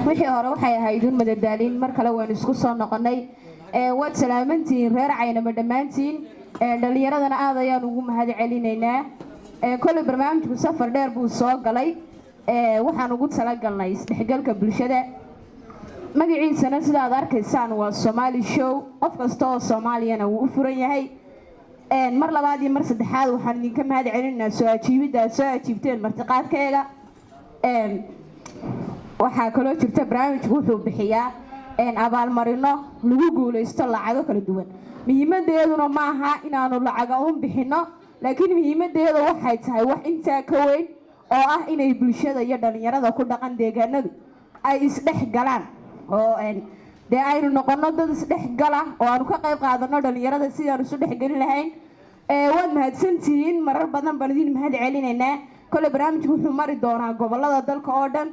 Wixii hore waxay ahayd un madadaalin. Mar kale waynu isku soo noqonnay. Waad salaamantihiin reer Caynaba dhammaantiin. Dhallinyaradana aad ayaan ugu mahad celinaynaa. Kolley barnaamijku safar dheer buu soo galay. Waxaan ugu talagalnay isdhexgalka bulshada. Magaciisana sidaad arkaysaan waa Somali Show. Qof kasta oo Soomaaliyana wuu u furan yahay. Mar labaad iyo mar saddexaad waxaan idinka mahad celinaynaa soo ajiibidda aad soo ajiibteen martiqaadkeega. Waxaa kaloo jirta, barnaamijku wuxuu bixiyaa abaalmarino lagu guulaysto lacago kala duwan. Muhiimadeeduna ma aha inaanu lacaga uun bixino, laakiin muhiimadeeda waxay tahay wax intaa ka weyn oo ah inay bulshada iyo dhallinyarada ku dhaqan deegaanadu ay isdhex galaan oo dee aynu noqono dad isdhex gala oo aanu ka qayb qaadano dhallinyarada sidaanu isu dhexgelin lahayn. Waad mahadsantihiin. Marar badan baan idin mahad celinaynaa. Kole barnaamijku wuxuu mari doonaa gobolada dalka oo dhan.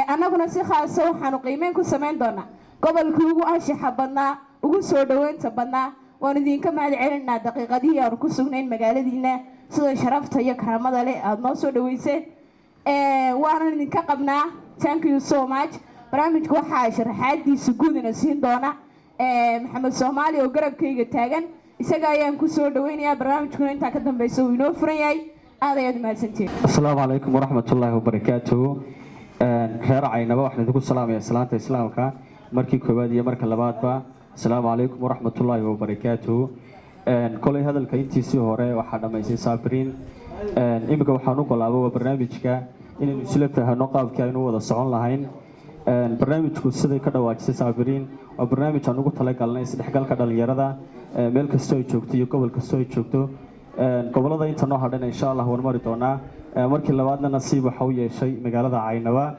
Annaguna si khaasa waxaanu qiimeyn ku samayn doonaa gobolkii ugu anshaxa badnaa, ugu soo dhoweynta badnaa. Waanu idinka mahad celinaynaa daqiiqadihii aanu ku sugnayn magaaladiina, sida sharafta iyo karaamada leh aada noo soo dhaweyseen. Waanan idinka qabnaa. Thank you so much. Barnaamijku waxaa sharaxaadiisa guudina siin doona Maxamed Soomaali oo garabkayga taagan. Isaga ayaan ku soo dhaweynayaa. Barnaamijkuna intaa ka dambeysa uu inoo furan yahay. Aad ayaad umahadsantihiin. Asalaamu calaykum waraxmatullaahi wabarakaatuhu. Reer Caynaba, waxaan idinku salaamaya salaanta Islaamka markii koowaad iyo marka labaadba. Asalaamu calaykum waraxmatullaahi wabarakaatuhu. Kolay hadalka intiisii hore waxaa dhammaysay Saabiriin. Iminka waxaan u golaaba waa barnaamijka inaynu isla fahano qaabkii aynu wada socon lahayn. Barnaamijku, siday ka dhawaajisay Saabiriin, waa barnaamij aan ugu talagalnay isdhexgalka dhalinyarada meel kastoo ay joogto iyo gobol kastoo ay joogto. Gobolada inta noo hadhana, insha Allah, waan mari doonaa. Markii labaadna nasiib waxa u yeeshay magaalada Caynaba,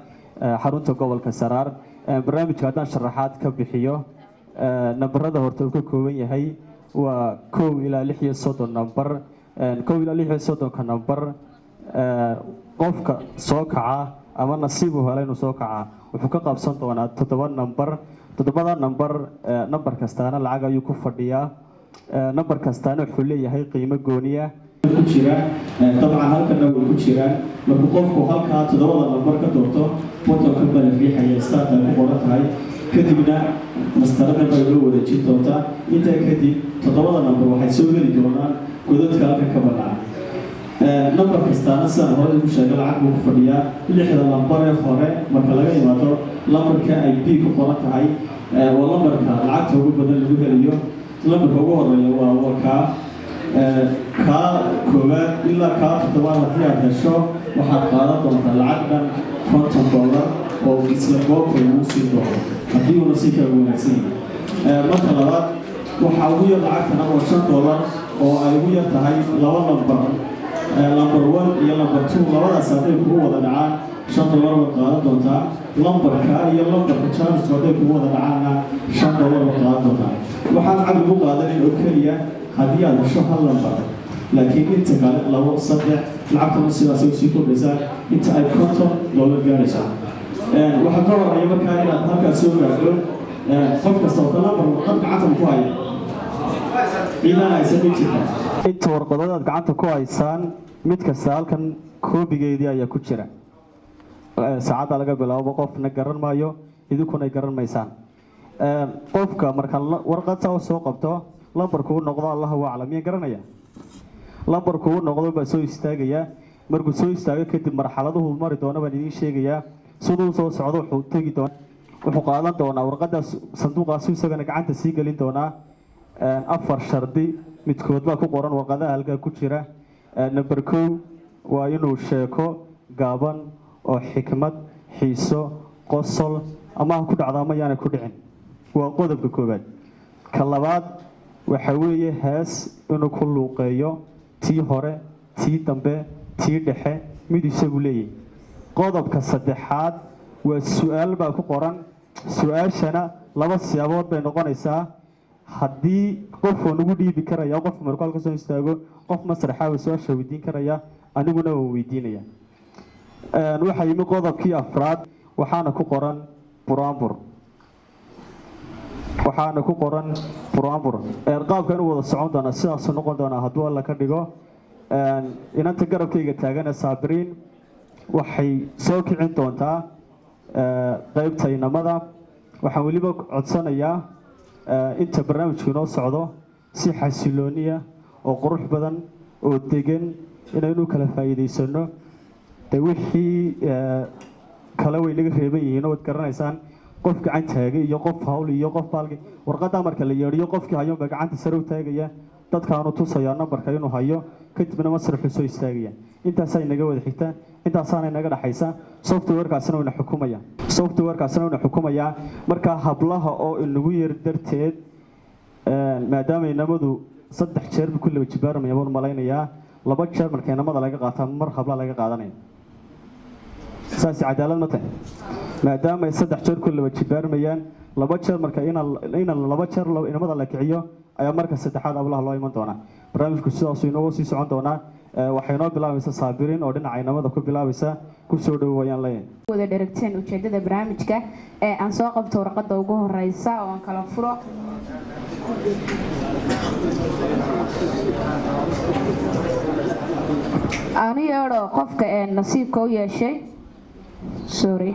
xarunta gobolka Saraar. Barnaamijka haddaan sharaxaad ka bixiyo, nambarada horta uu ka kooban yahay waa 1 ilaa 36 nambar. 1 ilaa 36-ka nambar, qofka soo kaca ama nasiib uu helo inuu soo kaca wuxuu ka qabsan doonaa toddoba nambar. Toddobada nambar, nambar kastaana lacag ayuu ku fadhiyaa. Nambar kastaana wuxuu leeyahay qiimo gooniya ku jira. Dabcan halkana way ku jiraan. Markuu qofku halkaa toddobada nambar ka doorto, button-ka baa la riixaya start ay ku qoran tahay. Kadibna mastarada bay loo wareejin doontaa. Intaa kadib toddobada nambar waxay soo geli doonaan godadka halkan ka bannaan. Nambar kastaana, sidaan hore ugu sheegay, lacag buu ku fadhiyaa. Lixda lambar ee hore marka laga yimaado lambarka ay B ku qoran tahay, waa lambarka lacagta ugu badan lagu helayo. Lambarka ugu horeeya waa kaa koowaad ilaa kaa toddobaad. Haddii aad hesho, waxaad qaadan doontaa lacag dhan $50 oo isla goobta lagu siin doono haddii uu nasiibkaagu wanaagsan yahay. Marka labaad, waxaa ugu yar lacagtana oo $5 oo ay ugu yar tahay laba lambar, number 1 iyo number 2. Labadaas hadday kugu wada dhacaan, $5 waad qaadan doontaa. Lambarka iyo lambarka chance-ku hadday kugu wada dhacaanna, $5 waad qaadan doontaa. Waxaan lacag ugu qaadanin oo keliya haddii aad hesho hal lambar, laakiin inta kale, labo, saddex, lacagtuna sidaas ay usii kordhaysaa inta ay $50 gaarayso. Waxaa ka horeeya markaa inaad halkaas soo gaadho. Qof kasta oo lambar warqad gacanta ku haya, ciidaan haysan ma jirta? Inta warqadood aad gacanta ku haysaan, mid kasta halkan koobigeedii ayaa ku jira. Saacadda laga bilaabo qofna garan maayo, idinkuna garan maysaan. Qofka marka warqad saa soo qabto, lambarku u noqdo, Allahu aclam, miyaan garanaya, lambarku u noqdo baa soo istaagaya. Markuu soo istaago kadib, marxaladuhu mari doono baan idiin sheegayaa. Siduu soo socdo, wuxuu tegi doona, wuxuu qaadan doonaa warqadaas, sanduuqaasu isagana gacanta sii gelin doonaa. Afar shardi midkood baa ku qoran warqadaha halkaa ku jira. Number 1 waa inuu sheeko gaaban oo xikmad, xiiso, qosol ama ha ku dhacdo ama yaanay ku dhicin. Waa qodobka koowaad. Ka labaad waxa weeye hees inuu ku luuqeeyo, tii hore, tii dambe, tii dhexe, mid isagu leeyahay. Qodobka saddexaad waa su-aal baa ku qoran. Su-aashana laba siyaabood bay noqonaysaa. Haddii qof waan ugu dhiibi karaya, qofku markuu halka soo istaago, qof masraxa waa su-aasha weydiin karaya, aniguna waan weydiinaya. Waxaa yimi qodobkii afraad, waxaana ku qoran buraanbur. Waxaana ku qoran buraanbur. Qaabkan u wada socon doonaa sidaasuu noqon doonaa hadduu Alla ka dhigo. Inanta garabkayga taagana, Saabiriin, waxay soo kicin doontaa Qeybta inamada waxaan weliba codsanayaa inta barnaamijku inoo socdo si xasilooniya oo qurux badan oo degan inaynu kala faa'iidaysano. De wixii kale way naga reeban yihiin oo waad garanaysaan, qof gacan taagay iyo qof hawl iyo qof baalki. Warqadda marka la yeedhiyo, qofkii hayo baa gacanta sare u taagaya, dadkaanu tusayaa nambarka inuu hayo, kadibna masraxu soo istaagaya. Intaasaa inaga wada xigta, intaasaana inaga dhaxaysa. Softwarekaasina wayna xukumaya, softwarekaasina wayna xukumayaa. Marka hablaha oo inagu yar darteed, maadaama inamadu 3 jeer ku laba jibaarmaya baan malaynayaa, 2 jeer marka inamada laga qaataa, mar hablaha laga qaadanaya. Saas cadaalad ma tahay? Maadaama ay 3 jeer ku laba jibaarmayaan, 2 jeer marka ina 2 jeer inamada la kiciyo ayaa marka saddexaad hablaha loo iman doonaa. Barnaamijku sidaasuu inoogu sii socon doonaa. Waxay inoo bilaabaysaa Saabiriin oo dhinaca inamada ku bilaabaysa. Kusoo dhowo wayaan leeyahay. Wada dheragteen ujeedada barnaamijka. Ee aan soo qabto warqadda ugu horeysa oo aan kala furo. Aanu yeedho qofka ee nasiibka u yeeshay. Sorry,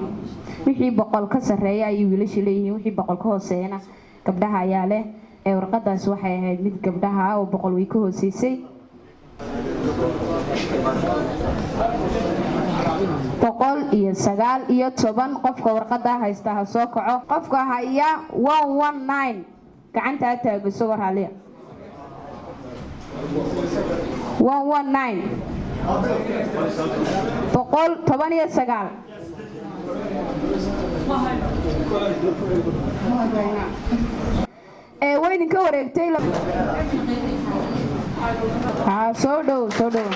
wixii 100 ka sarreeya ayay wiilasha leeyihiin, wixii 100 ka hooseeyana gabdhaha ayaa leh. Ee warqadaas waxay ahayd mid gabdhaha oo 100 way ka hooseysay. 119 qofka warqada haysta ha soo kaco. Qofka haya 119 gacanta ha taago isagoo raaliya. 119, 119. Ee way idinka wareegtay. Ha soo dhow, soo dhow.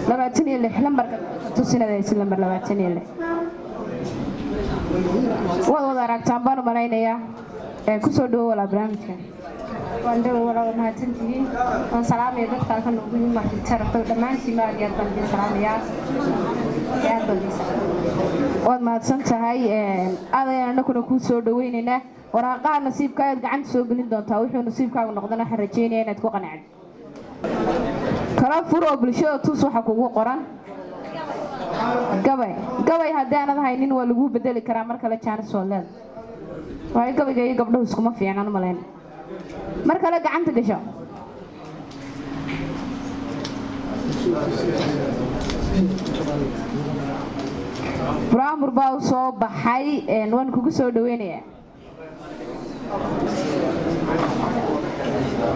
26 lambarka tusinada haysid, lambar 26 waad wada aragtaan baan u malaynayaa. Ee kusoo dhowo walaa barnaamijka. Waan dhawa walaa, mahadsantihiin. Waan salaamaya dadka halkan noogu yimi, marti sharafta dhammaantiin, aad iyo aad baan idin salaamayaa, aad baan idin salaamaya. Waad mahadsan tahay. Aad ayaan annaguna kuu soo dhaweynaynaa. Waraaqaha nasiibka ayaad gacanta soo gelin doontaa. Wuxuu nasiibkaagu noqdana waxaan rajeynaya inaad ku qanacdo. Kala fur oo bulshada tus waxa kugu qoran. Gabay, gabay haddii aanad haynin waa lagu bedeli karaa mar kale, jaanis waad leedahay. Waayo gabayga iyo gabdhuhu iskuma fiicnaan u malayna. Mar kale gacanta gasho. Buraamur baa u soo baxay. Waan kugu soo dhaweynayaa.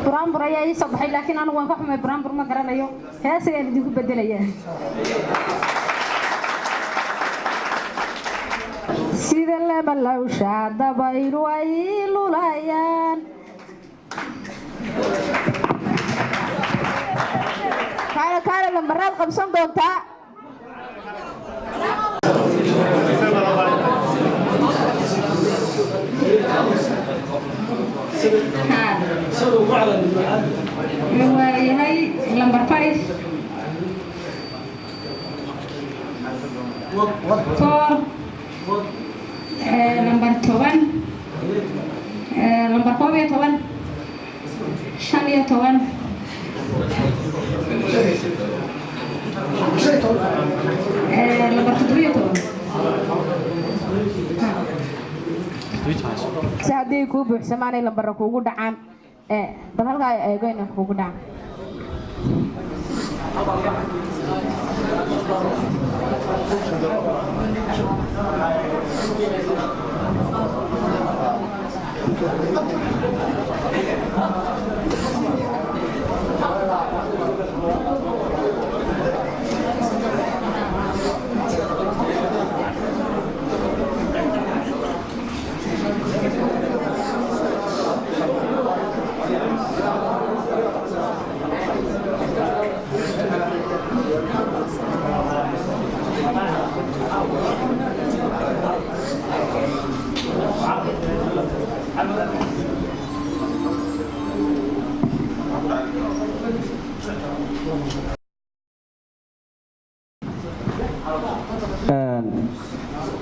Buraanbur ayaa ii soo baxay, laakiin anigu waan ka xumay, buraanbur ma garanayo. Hees ayaan idinku bedelayaa. Sida laba lawsha dabaylu ay lulayaan. Kaale, kaale, lambaraad qabsan doontaa. Waayahay, lambar 5, 4, lambar 10, lambar 11, 15, lambar 17. Si haddii kuu buuxsamaanay lambara kuugu dhacaan, bal halkaa eego inay kuugu dhacaan.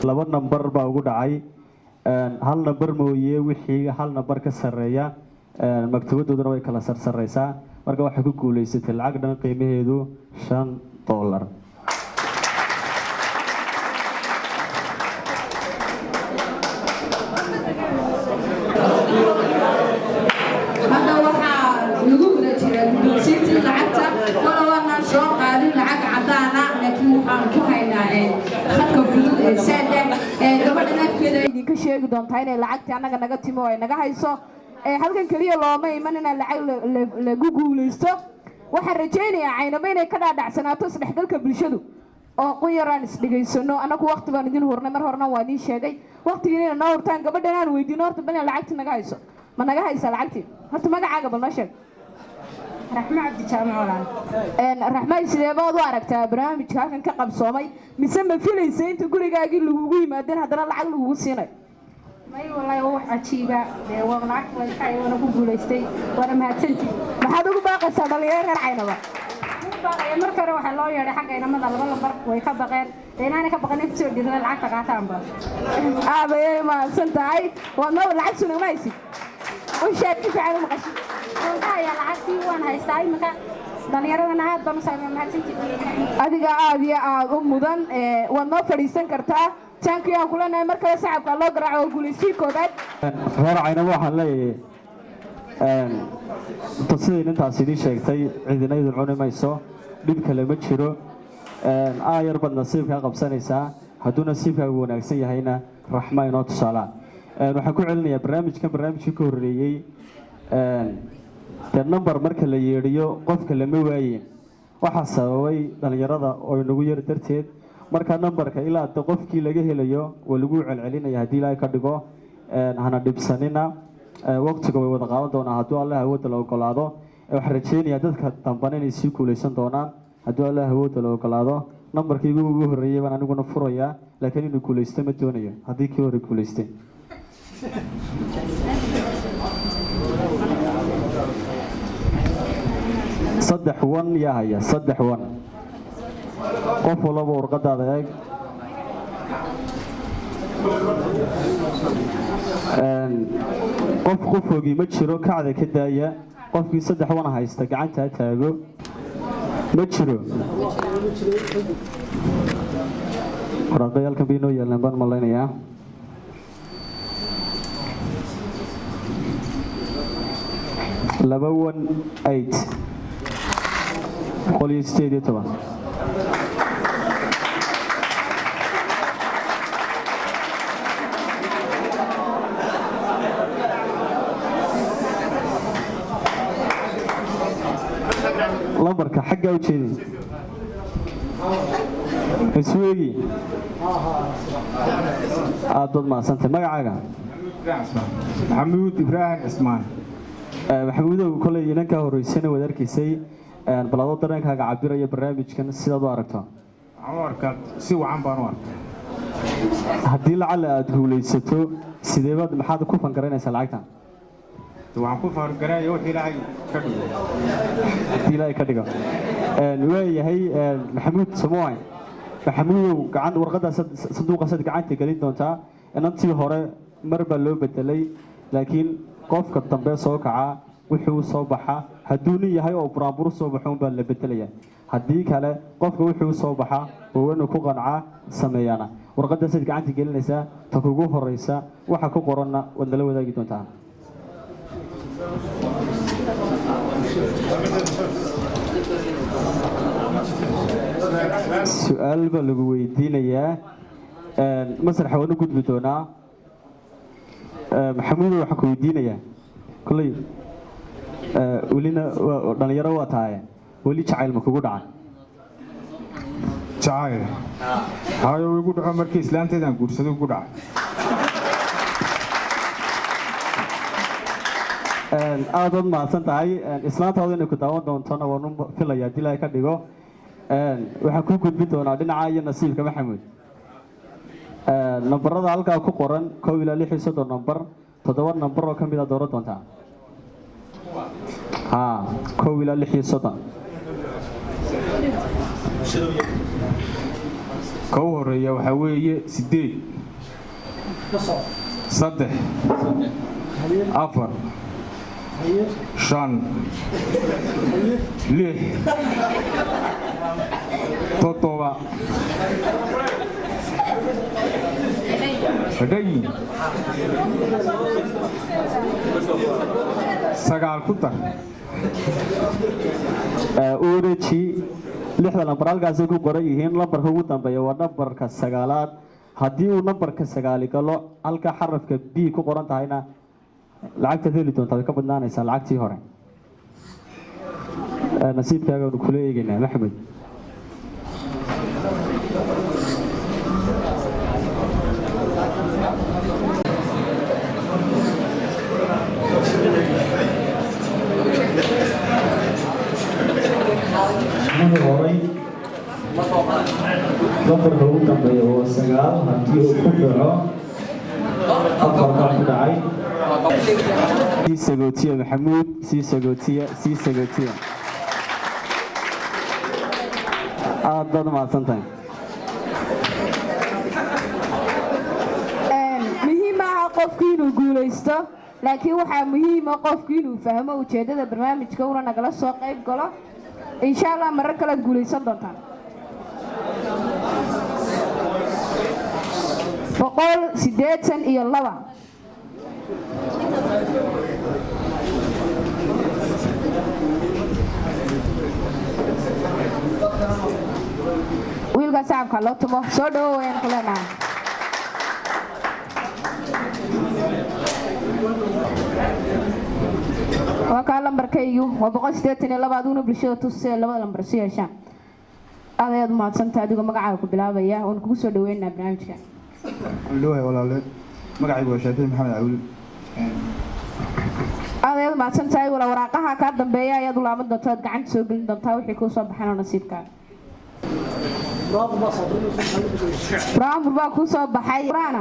2 nambar baa ugu dhacay. 1 nambar mooye, wixii 1 nambar ka sarreeya Maktabadooduna way kala sarsareysaa. Marka waxay ku guuleysatay lacag dhan qiimaheedu $5. Hadda waxaa lagu guda jiraa guddoonsiintii lacagta. Wala waanaan soo qaadin lacag caddaana, laakiin waxaan ku haynaa khadka fudud ee saada. Gabadhan afkeeda idinka sheegi doontaa inay lacagtii annaga naga timo oo ay naga hayso. Halkan keliya looma iman inaan lacag lagu guulaysto. Waxaan rajaynayaa Caynabo inay ka dhaadhacsanaato isdhexgalka bulshadu oo qun yaraan isdhegaysano. Annagu waqti baan idin hurnay, mar horena waa idiin sheegay waqtigii inay noo hurtaan. Gabadhan aan weydiino horta bal inay lacagtii naga hayso. Ma naga haysaa lacagtii? Horta magacaaga bal noo sheeg. Raxmo Cabdi Jaamac, walaal. Raxmay, sidee baad u aragtaa barnaamijka halkan ka qabsoomay? Mise ma filaysa inta gurigaagii lagugu yimaadeen haddana lacag lagugu siinayo? May, wallaahi waa wax cajiiba. Dee waa lacag waa maxay, waana ku guulaystay, waana mahadsantihi. Maxaad ugu baaqaysaa dhalinyaro reer Caynaba? Baaqaya, marka hore waxaa loo yeedhay xagga inamada laba lambar, way ka baqeen. Dee inaanay ka baqan kusoo dhiirada lacagta qaataanba. Aabayay mahadsan tahay. Waad noo lacag sunagma haysid, u sheeg si fiican u maqashid. Waan ka hayaa lacagtii, waan haystaa imika. Dhalinyaradana aad baan u saamay, mahadsantihi. Adiga aad iyo aad u mudan. Waad noo fadhiisan kartaa. Taankii aan kuleenahay, mar kale sacabka loo garaaco oo guulaystii koobaad. Reer Caynabo waxaan leeyahay, siday intaas idiin sheegtay, cidina idin cuni mayso, dhib kale ma jiro. Aayar baad nasiibkaa qabsanaysaa. Hadduu nasiibkaagu wanaagsan yahayna, raxma inoo tusaalaa. Waxaan ku celinayaa barnaamijkan, barnaamijkii ka horreeyey, dee number marka la yeedhiyo qofka lama waayin. Waxaa sababay dhalinyarada oo inagu yar darteed. Marka numberka ilaa de qofkii laga helayo waa lagu celcelinaya. Haddii Ilaahay ka dhigo, hana dhibsanina, waqtiga way wada qaadan doonaa hadduu Allah awoodda la ogolaado. Waxaan rajeynayaa dadka dambana inay sii guuleysan doonaan hadduu Allah awoodda la ogolaado. Nambarkii ugu horreeyey baan aniguna furayaa, laakiin inuu guuleysto ma doonayo haddii kii hore guuleystay. 31 yaa haya? 31. Qof walaba warqadaada eeg. Qof qofoogii ma jiro, kacda ka daaya. Qofkii 31 haysta gacanta ha taago. Ma jiro. Waraaqay halkan bay inoo yaalaan baan malaynayaa. 218, 118. Lambarka xaggaa u jeedin, isweegi. Aad baad mahadsantay. Magacaaga? Maxamuud Ibraahim Cismaan. Maxamuudow, kolay inankaa horreysayna waad arkaysay. Bal adoo dareenkaaga cabiraya, barnaamijkan sidaad u aragto? Waxaan u arkaa si wacan baan u arkaa. Haddii lacala aada guulaysato, sideebaad, maxaad ku fangaranaysaa lacagtan? Waxaan ku faangaranaya wix Ilaahay ka dhigo. Haddii Ilaahay ka dhigo. Waayahay Maxamuud Samoy. Maxamuudow, gacan warqaddaa sanduuqaasaad gacanta gelin doontaa. Inantii hore mar baa loo bedelay, laakiin qofka dambe soo kaca wuxuu soo baxa, hadduu nin yahay oo buraanburu soo baxo unbaa la bedelaya. Haddii kale qofka wuxuu soo baxa oo inuu ku qancaa sameeyaana. Warqadaasaad gacanta gelinaysaa, ta kugu horeysa waxa ku qoranna waad nala wadaagi doontaa. Su-aal baa lagu weydiinayaa. Masraxa waan u gudbi doonaa. Maxamuudo, waxaan ku weydiinayaa, kolley welina dhalinyaro waa tahay, weli jacayl ma kugu dhaca? Jacayl hayo igu dhaco markii islaanteedaan guursaday igu dhacay. Aad baad mahadsan tahay. Islaantaadu inay ku daawan doontona waan u filaya haddii Ilaahay ka dhigo. Waxaan kuu gudbin doonaa dhinaca iyo nasiibka. Maxamuud, nambarada halkaa ku qoran 1 ilaa 36 nambar, toddoba nambar oo ka mid a dooran doontaa. Ha, 1 ilaa 36. Ka u horeeya waxaa weeye 8, 3, 4, 5, 6, 7. Hadhayin. 9 ku dar. Ureji 6da lambar halkaasay ku qoran yihiin. Lambarka ugu dambeeya waa nambarka 9aad. Haddii uu nambarka 9 galo halka xarafka B ku qoran tahayna, lacagtaad heli doontaa way ka badnaanaysaa lacagtii hore. Nasiibkaaga waanu kula eegaynaa, Maxamed. Marka horay lambarka ugu dambeeya waa 9. Haddii uu ku dhaco, 4 baa ku dhacay. Sii sagootiya Maxamuud, sii sagootiya, sii sagootiya. Aad baad umahadsan tahay. Muhiim maaha qofku inuu guulaysto, laakiin waxaa muhiima qofku inuu fahmo ujeeddada barnaamijka una nagala soo qayb galo. Insha Allah marar kalead guulaysan doontaan. 182. Wiilka sacabka loo tumo. Soo dhawo wayaan ku leenahay. Waa kaa lambarkaygu, waa 182. Adiguna bulshada tusee labada lambar su yeeshaan. Aad ayaad umahadsantahay. Adigoo magacaaga ku bilaabaya, waan kugu soo dhaweynaa barnaamijka. Leeyahay walaale, magacaygu waa Shaafici Maxamed Cawli. Aad ayaad umahadsan tahay wala. Waraaqaha kaa dambeeya ayaad u laaban doontaa, oad gacanta soo gelin doontaa wixii kuu soo baxan oo nasiibkaaga. Buraanbur baa kuu soo baxay. Quraana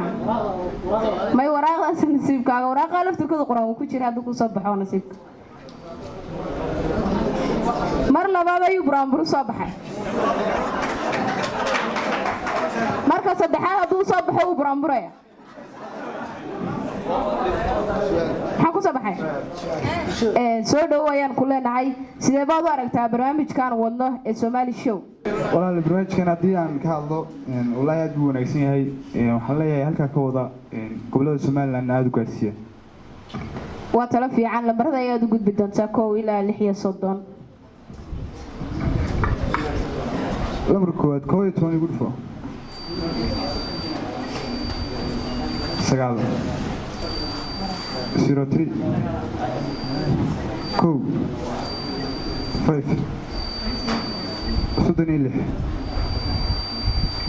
may, waraaqdaas nasiibkaaga. Waraaqaha laftirkooda quraan wuu ku jira. Hadduu kuu soo baxo waa nasiibka. Mar labaad ayuu buraanbur u soo baxay. Marka saddexaad hadduu soo baxo, wuu buraanburaya. Maxaa ku soo baxay? Soo dhowo ayaan ku leenahay. Sidee baad u aragtaa barnaamijkan wadno ee Somali Show? Walaal, barnaamijkan haddii aan ka hadlo, wallaahi aad buu wanaagsan yahay. Waxaan leeyahay halkaa ka wada, gobollada Somaliland aada u gaarsiiya. Waa talo fiican. Lambarada ayaad u gudbi doontaa, 1 ilaa 36. Lambarka koowaad, 11 igu dhufo. 9, 03, 1, 5, 36,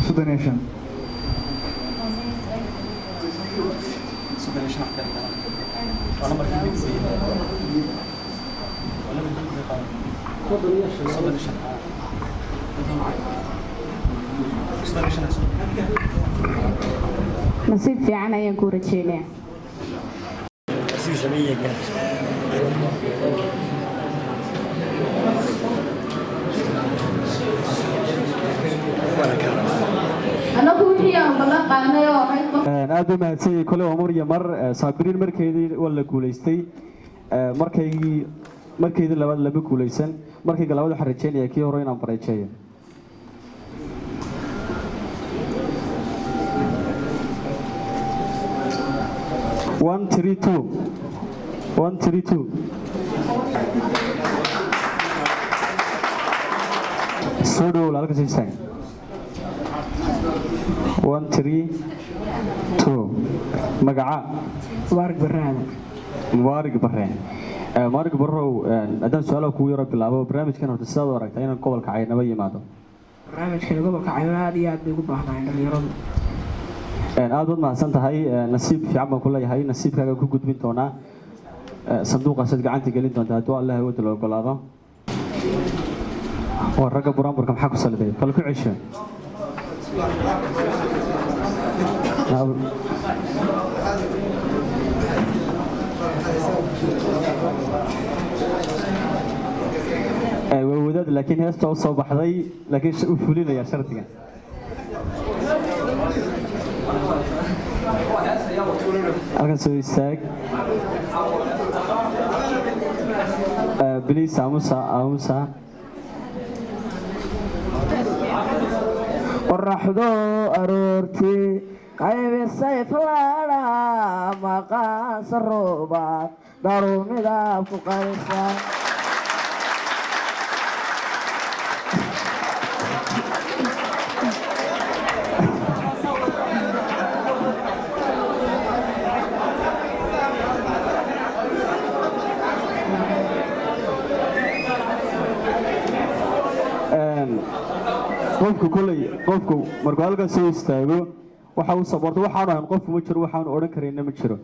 35. Nasiib fiican ayaan kuu rajeynayaa. Annagu wixii aan ballan qaadnay oo ahayd qof Aad u mahadsan yahay. Kole waa mar iyo mar. Saabiriin markeedii waa la guulaystay, markaygii markeydii labaad lama guulaysan. Markayga labaad waxaan rajeynayaa kii hore inaan bareejeeyo. 132, 132. Soo dhowow, halka soo istaag. 132. Magaca? Mubaarak Barraada. Mubaarak Barre. Mubaarak Barrow, haddaan su-aalaha kugu yaro bilaabo, barnaamijkan horta sidaad u aragtaa inaan gobolka Caynaba yimaado? Barnaamijkan gobolka Caynaba aad iyo aad bay ugu baahnaayeen dhalinyaradu. Aad baad mahadsan tahay. Nasiib fiican baan ku leeyahay. Nasiibkaaga ku gudbin doonaa. Sanduuqaasaad gacanta gelin doontaa hadduu Allah awoodda la ogolaado. Waa ragga buraanburka maxaa ku saliday? Bal ku cesho. Waa wadaad, laakiin heesta u soo baxday, laakiin u fulinaya shardiga. Halkan soo istaag. Please, aamusa, aamusa. Qoraxdo aroortii qaybisay falaadhaha, maqaansa roobaad daruu midab ku qarisa. Qofku kolley, qofku markuu halkan soo istaago waxa uu saborto waxaanu ahayn qofku ma jiro, waxaanu odhan karayna ma jiro,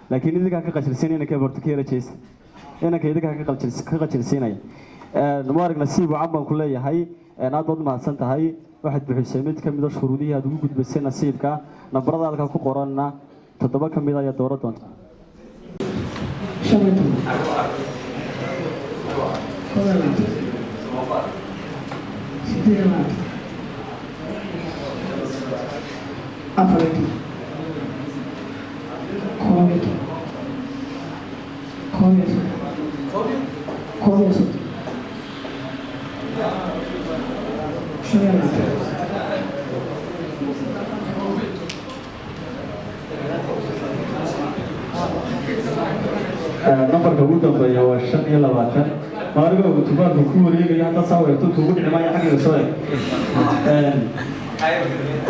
laakiin idinkaa ka qashilsiinaya inanka barto ka yara jeesta, inanka idinkaa ka qashilsiinaya. Mubaarak, nasiib wacan baan ku leeyahay. Aad baad mahadsan tahay. Waxaad buxisay mid ka mid a shuruudihii aad ugu gudbisay nasiibka. Nambarada halkaa ku qoranna toddoba ka mid ayaa dooran doonta. 15, 21, 28, 14, 11, 31, 31, 25. Nambarka ugu dambeeya waa 25. Maarigo tubaanku ku wareegaya hadda saa eegto tuugu dhici maayo, xaggiga soo eg.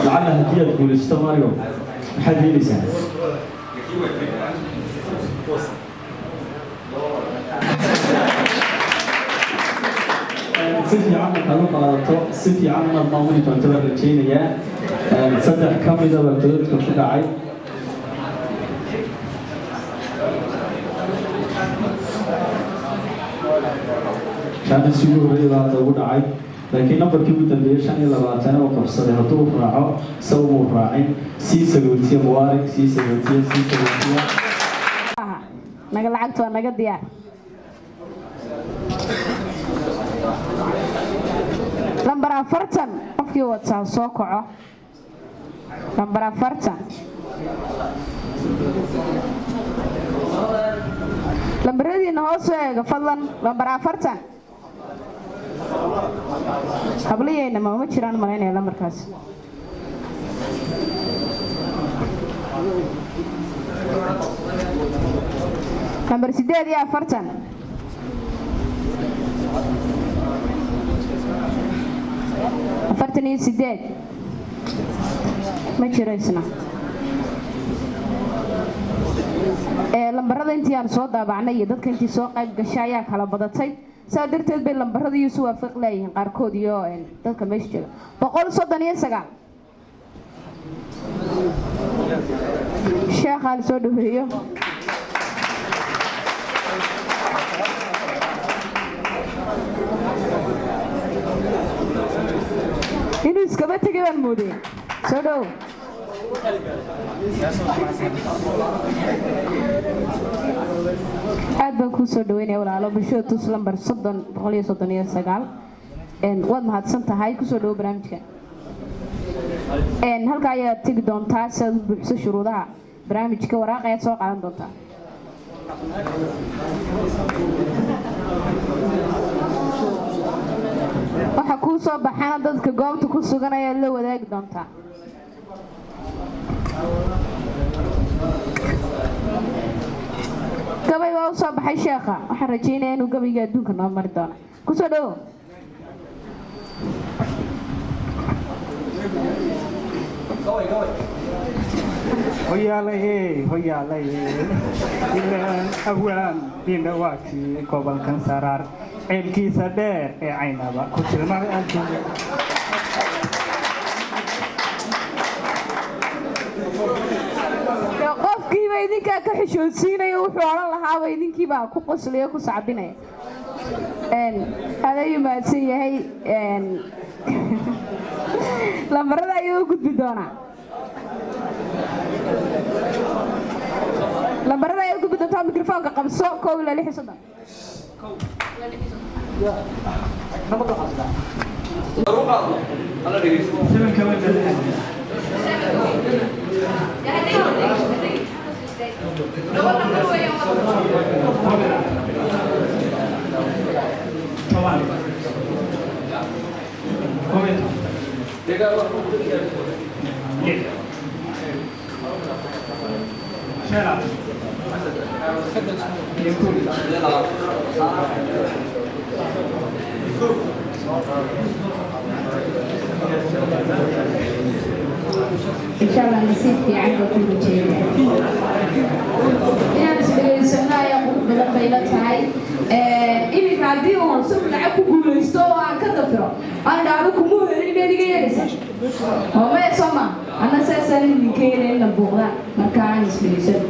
Lacalla haddii aad guulaysato, Mario, maxaad yeelaysaa? Si fiican markaad u qaadato, si fiican inaad maamuli doonto baan rajaynayaa. Saddex ka mida baa godadka ku dhacay. Jaanis ugu horreeyay baa hadda ugu dhacay, laakiin nambarkii ugu dambeeyey 25 oo qabsaday hadduu raaco, isagu muu raacin. Sii sagootiya Mubaarak, sii sagootiya, sii sagootiya. Naga lacagta waa naga diyaar. Lambar 40 qofkii wataa soo kaco. Lambar 40, lambaradiina hoos u eega fadlan. Lambar 40 habliyeyna ma jiraan malaynaya lambarkaas. Lambar 48, 48 ma jiro isna. Ee lambarada intii aan soo daabacnay iyo dadka intii soo qayb gashay ayaa kala badatay, saa darteed bay lambarada iyo isu waafiq leeyihiin qaarkood iyo dadka meesha jooga. 139, sheekhaa la soo dhaweeyo. Inuu iskaba tegay baan moodaya. Soo dhow. Aad baan kuu soo dhaweynaya walaalo. Bulshada tus lambar 30, 139. Waad mahadsan tahay. Kusoo dhawo barnaamijka. Halka ayaad tegi doontaa si aad u buuxiso shuruudaha barnaamijka. Waraaq ayaad soo qaadan doontaa. Waxa kuu soo baxana dadka goobta ku sugan ayaad la wadaagi doontaa. Gabay baa u soo baxay sheekha. Waxaan rajaynayaa inuu gabayga adduunka noo mari doono. Kusoo dhawo. Hoyaalaye, hoyaalaye, ilaan awaan dinawaakii gobolkan Saraar ceelkiisa dheer ee Caynaba ku tilmaamay adduunya. Dee qofkiiba idinkaa ka xishoodsiinaya, wuxuu odhan lahaaba idinkiibaa ku qoslaya, ku sacbinaya. Aad ayuu mahadsan yahay. Lambarada ayuu u gudbi doonaa. Lambarada ayaad u gudbi doontaa. Mikrofoonka qabso. 1 ilaa 36. Toban, 11, 6, 25 iyo 1. Insha Allah nasiib fiican baa ku rajeynaya. Inaan isdhegaysano ayaa qurux badan bay la tahay. Iminka haddii uu sub lacag ku guulaysto oo aan ka dafiro, aan idhaahdo kumuu helin, miyaad iga yeelaysaa? Oo maya, soo ma anna saasaan idinka yeelay in la buuqdaan. Marka aan isdhegaysano.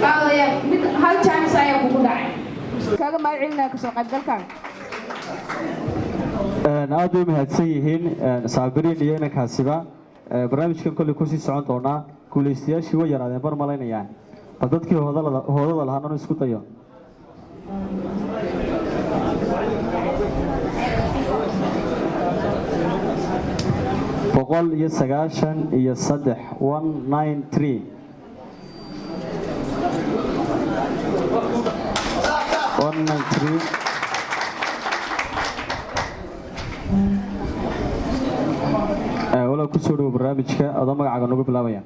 Baadaya mid hal chance ayaa kugu dhacay. Kaaga mahad celinaya kasoo qaybgalkaaga. Aad bay mahadsan yihiin Saabiriin iyo inankaasiba. Barnaamijkan kolley kusii socon doonaa. Guulaystayaashii way yaraadeen bar malaynayaan, bal dadkii hoodalada hoodada lahaa nanu isku dayo. 193, 193, 193. Walaa, kusoo dhawo barnaamijka adoo magacaaga nagu bilaabaya.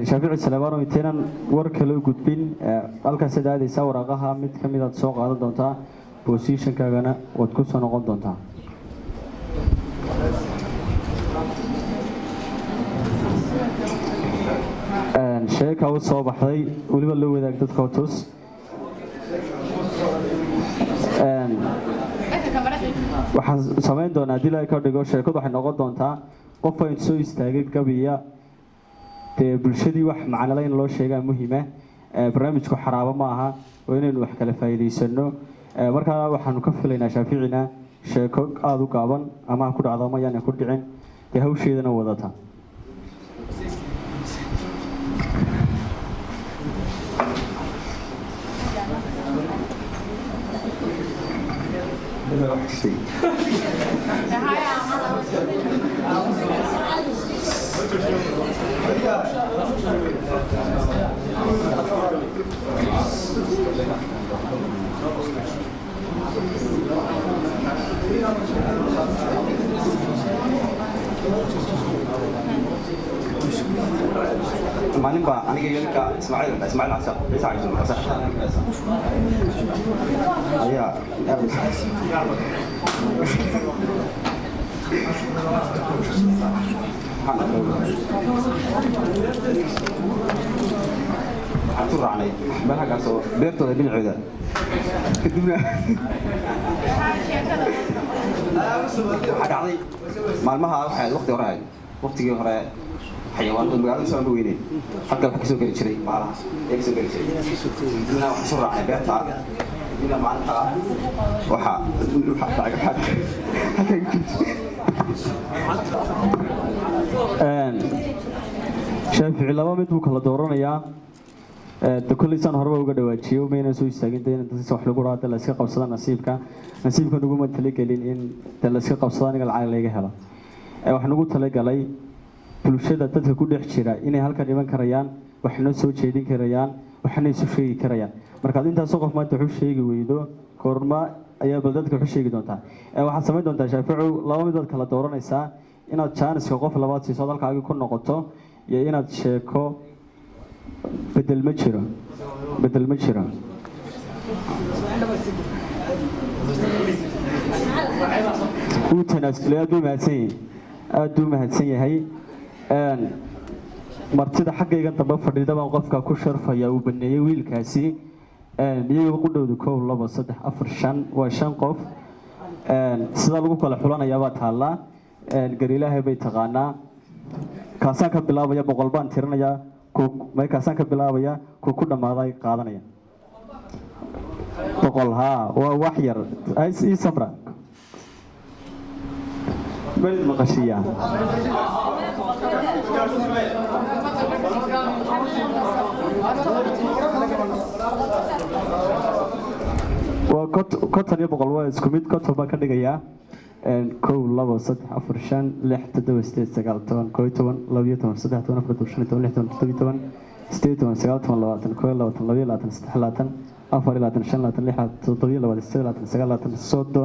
Shaafici Saleebano, intaynan war kale u gudbin, halkaasaad aadaysaa, waraaqaha mid ka mid aad soo qaadan doontaa, positionkaagana waad ku soo noqon doontaa. Sheeka u soo baxday weliba loo wadaag dadka tus. Waxaan samayn doonaa haddii Ilaahay ka dhigo, sheekadu waxay noqon doontaa qof aynu soo istaagay gabiya. Dee bulshadii wax macnale in loo sheegaa muhiima. Barnaamijku xaraabo ma aha, oo inaynu wax kala faa'iidaysano. Markaa waxaanu ka filaynaa Shaaficina sheeko aada u gaaban, ama ha ku dhacdo ama yaana ku dhicin, dee hawsheedana wadata. Maalin baa aniga iyo ninka Ismaaciil, Ismaaciil Casa, Ciise Cabdi Casa ayaa waxaan ku raacnay meel halkaas oo beertooda dhinacooda. Kadibna waxaa dhacday maalmaha, waxay ahayd waqti hore, ahayd waqtigii hore, xayawaanada magaalada soo aan weyneyn, halka waxa kasoo geli jiray baalahaas ayaa kasoo geli jiray. Kadibna waxaan soo raacnay beerta. Kadibna maalinta waxa dhacay halka. Shaafici laba mid buu kala dooranayaa. De kolley saan horeba uga dhawaajiyo, maynan soo istaagin de in dadka wax lagu raado la iska qabsada. Nasiibka nuguma talagelin in de la iska qabsado aniga lacag laga helo. Waxaan ugu talagalay bulshada dadka ku dhex jira inay halkan iman karayaan, waxna soo jeedin karayaan, waxna isu sheegi karayaan. Markaad intaasoo qof maanta wax u sheegi weydo, goorma ayaa bal dadka wax u sheegi doontaa? Waxaad samayn doontaa, Shaaficow, laba mid baad kala dooranaysaa: inaad jaaniska qof labaad siiso halkaagi ku noqoto, iyo inaad sheeko bedel. Ma jiro bedel, ma jiro. Wuu tanaasulay. Aad buu mahadsan yahay, aad buu mahadsan yahay. Martida xaggaygan dambe fadhida baan qofka ku sharfaya uu baneeyey wiilkaasi. Iyaga qudhowda kow, labo, saddex, afar, shan, waa shan qof. Sida lagu kala xulanayaa baa taallaa, gariilaahay bay taqaanaa. Kaasaan ka bilaabaya, 100 baan tirinayaa, kaasaan ka bilaabaya, ku dhammaaday qaadanaya. Boqol haa, waa wax yar. Ii samra belid maqashiya. Waa 50 iyo 100 waa isku mid. 50 baa ka dhigayaa. 1, 2, 3, 4, 5, 6, 7, 8, 9, 10, 11, 12, 13, 14, 15, 16, 17, 18, 19, 20, 21, 22, 23, 24, 25, 26, 27, 28, 29, 30,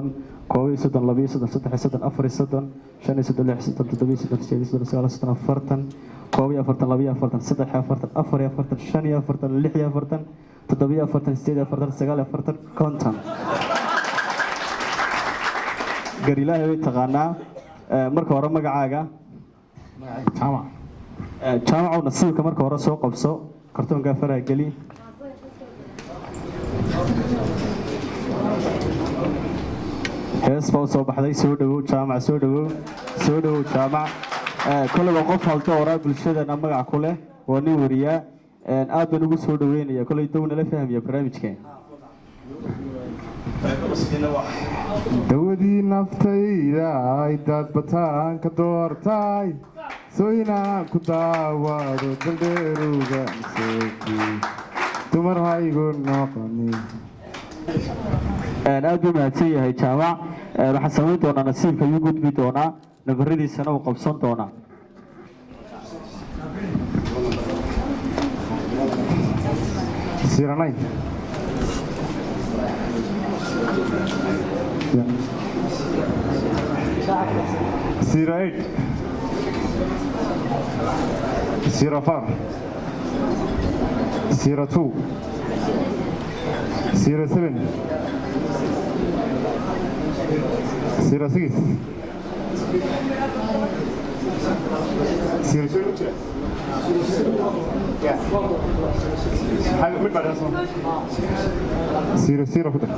31, 32, 33, 34, 35, 36, 37, 38, 39, 40, 41, 42, 43, 44, 45, 46, 47, 48, 49, 50. Garilaahi way taqaanaa. Marka hore magacaaga? Jaamac. Jaamacow, nasiibka marka hore soo qabso, kartoonkaa faraha geli. Hees baa usoo baxday. Soo dhawow Jaamac, soo dhawow, soo dhawow Jaamac. Koleyba qof haldoora bulshadana magac ku leh, waa nin wariyaa. Aad baan ugu soo dhaweynaya. Koley dow nala fahmaya barnaamijka. Dawadii naftayda ay dadbataan ka doortay, soo inaan ku daawado daldheeruga sooki dumar haygu noqoni. Aad buu mahadsan yahay Jaamac. Waxaan samayn doonaa, nasiibka ayuu gudbi doonaa, nabaradiisana uu qabsan doonaa. 09. 08, 04, 02, 07, 06, 07. 00 ku dar.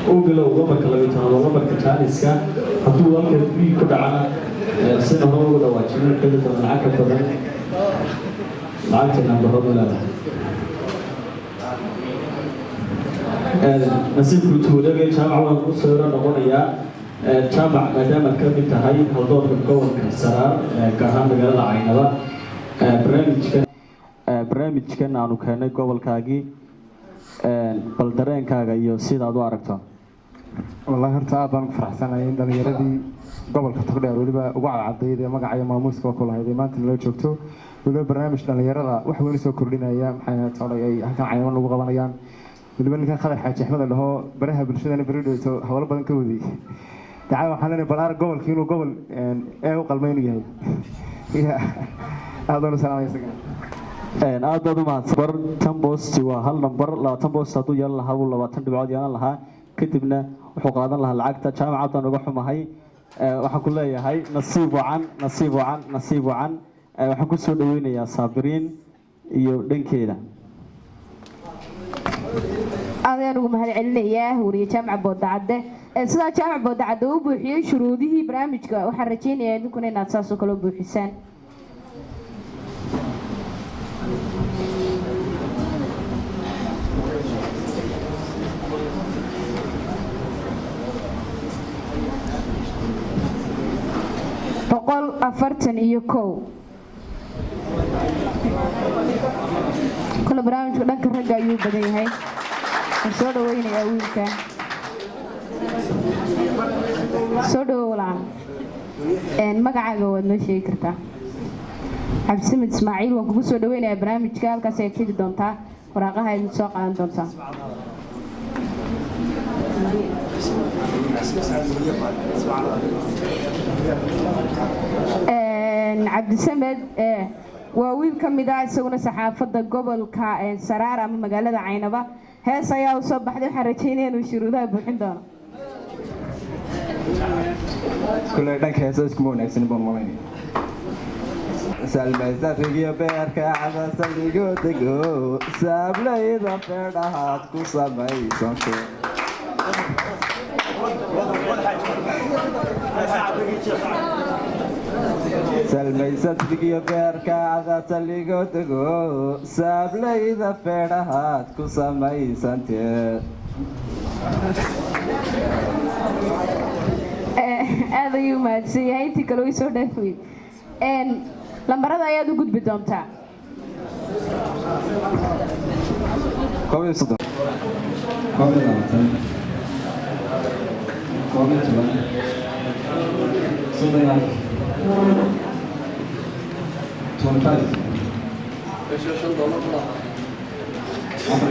U bilow lambarka 12, waa lambarka jaaniska. Hadduu halka B ku dhacana, sida hore ugu dhawaajinay, heli doona lacag ka badan lacagta nambaradu leedahay. Nasiibku tuulegay Jaamac waan ku soo yaro noqonayaa. Jaamac, maadaamaad ka mid tahay haldoorka gobolka Saraar, gaar ahaan magaalada Caynaba, barnaamijkan aanu keenay gobolkaagii, bal dareenkaaga iyo sidaad u aragto? Wallahi horta aad baan ugu faraxsanahay in dhalinyaradii gobolka Togdheer, weliba ugu cadcadayd ee magaca iyo maamuuska ku lahayd, ee maanta nala joogto, weliba barnaamij dhalinyarada wax weyn usoo kordhinaya, maxay ahayd tolay, ay halkan Caynaba lagu qabanayaan. Weliba ninkan Khadar Xaaji Axmed la dhaho, baraha bulshadana beri dhowto hawlo badan ka waday dacaa. Waxaan leenahay bal arag gobolkii inuu gobol ee u qalmay inuu yahay. Ya aad baan u salaamaya isagana. Aad baad u mahadsan. Bar tan boosti waa hal nambar. 20 boost hadduu yeelan lahaa, wuu 20 dhibcood yeelan lahaa, kadibna wuxuu qaadan lahaa lacagta. Jaamac, baan uga xumahay. Waxaan ku leeyahay nasiib wacan, nasiib wacan, nasiib wacan. Waxaan ku soo dhaweynayaa Saabiriin iyo dhankeeda. Aad ayaan ugu mahad celinayaa wariye Jaamac Boodacadde. Sidaa Jaamac Boodacadde uu buuxiyey shuruudihii barnaamijka, waxaan rajaynayaa idinkuna inaad saas oo kale u buuxisaan. 141. Kole barnaamijka dhanka ragga ayuu badan yahay. Waan soo dhaweynayaa wiilka. Soo dhawow walaal. Magacaaga waad noo sheegi kartaa? Cabdisamed Ismaaciil. Waan kugu soo dhaweynayaa barnaamijka. Halkaas ayaad tegi doontaa, waraaqaha ayaad soo qaadan doontaa. Cabdisamed waa wiil ka mid ah isaguna saxaafadda gobolka Saraar ama magaalada Caynaba. Hees ayaa u soo baxday. Waxaan rajeynaya inuu shuruudaha buuxin doono. Kule dhanka heesa iskuma wanaagsan baan malaynaya. Salmaysafigiyo beerka cadasaligo dego, saablayda feedhahaad ku samaysanto. Salmaysadkiyo beerkaada saligo tego, saablayda feedhahaad ku samaysantee. Aad ayuu mahadsan yahay. Intii kale way soo dhaafweyd. Lambarada ayaad u gudbi doontaa. 31, 21, 11, 34, 25, 14, 15.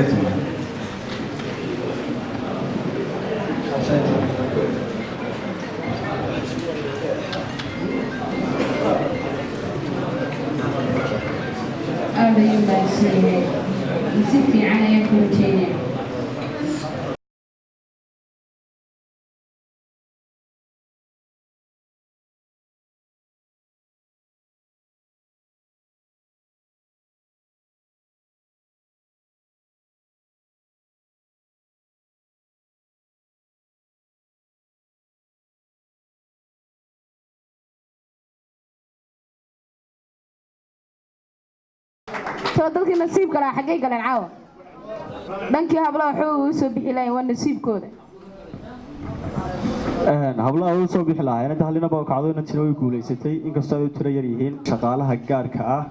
Aad ayuu mahadsan yahay. Si fiican ayaan ku rajeynaya. Soo dadkii nasiibka lahaa xaggay galeen caawa? Dhankii hablaha waxba uu soo bixi lahayn, waa nasiibkooda. Hablaha u soo bixi lahaa inanta halina baa kacdo, inantina way guulaysatay, inkastoo ay u tiro yar yihiin. Shaqaalaha gaarka ah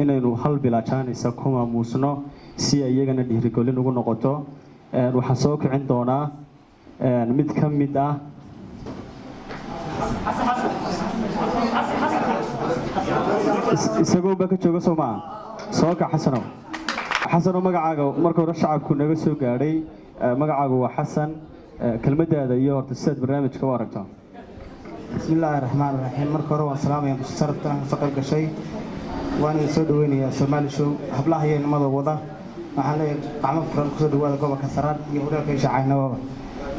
inaynu hal bilaajaanaysa ku maamuusno si ay iyagana dhiirigelin ugu noqoto. Waxaan soo kicin doonaa mid ka mid ah isagoo baa ka jooga. Soo maa soo kac, Xasanow. Xasanow, magacaaga marka hore shacabku naga soo gaadhay. Magacaagu waa Xasan. Kelmadaada iyo horta sidaad barnaamijka u aragto. Bismi illaahi raxmaan raxiim. Marka hore waan salaamaya musharaftan kasoo qayb gashay, waan idin soo dhaweynayaa Somali Show. Hablaha iyo inamada wada waxaan leeyahay gacmo furan kusoo dhawaada gobolka Saraar iyo horyaalka isha Caynababa.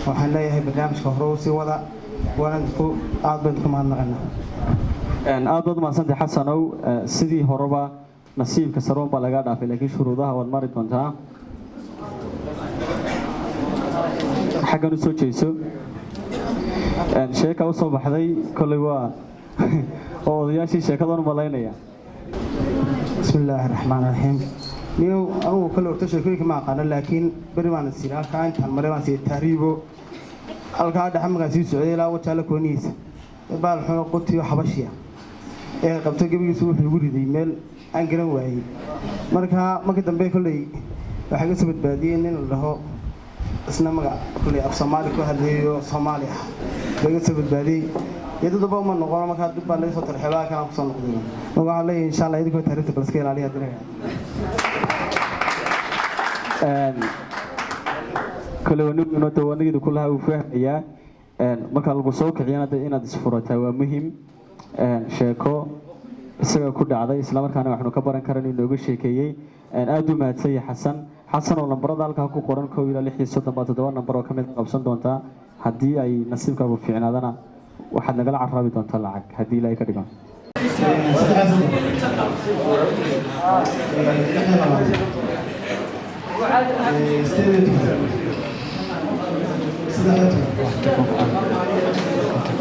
Waxaan leeyahay barnaamijka hore u sii wada, waana idinku aad baan idinku mahadnaqanaa. Aad baad umahadsantay, Xasanow. Sidii horeba nasiibka saroon baa lagaa dhaafay, laakiin shuruudaha waad mari doontaa. Xaggan u soo jeeso. Sheeka u soo baxday kolley waa oo odayaashii sheekadan u malaynaya. Bismi illaahi raxmaan raxiim. Niyow, anugu kale horta sheekooyinka ma aqaano, laakiin beri baan is yidhi halkaa intaan maray baan siiyey tahriibo. Halkaa dhexe markaan sii socday ilaa Wajaale koonihiisa, baal xuno qotiyo xabashiya ee qabto gebigiisu wuxuu igu riday meel aan garan waayey. Marka markii dambe kolley waxaa iga soo badbaadiyey nin la dhaho, isna magac kolley af Soomaali ku hadlayo, Soomaali ah baa iga soo badbaadiyey. Iyo dad damba uma noqono. Markaa dib baa laga soo tarxeebaa kanaan kusoo noqday. Marka waxaan leeyahay, insha Allah, idinkoo tahriibta bal iska ilaaliya haddii la. Kole waniguna wanigida kulaha uu fahmayaa. Marka lagu soo kiciyana de inaad isfurataa waa muhim. Sheeko isaga ku dhacday islamarkaana waxaanu ka baran karan inooga sheekeeyey. Aad u mahadsan yahay Xasan. Xasan oo lambarada halkaa ku qoran 1 ilaa 36 baa toddoba nambar oo ka mid qabsan doontaa. Haddii ay nasiibkaagu fiicnaadana waxaad nagala caraabi doontaa lacag haddii Ilaahay ka dhigo.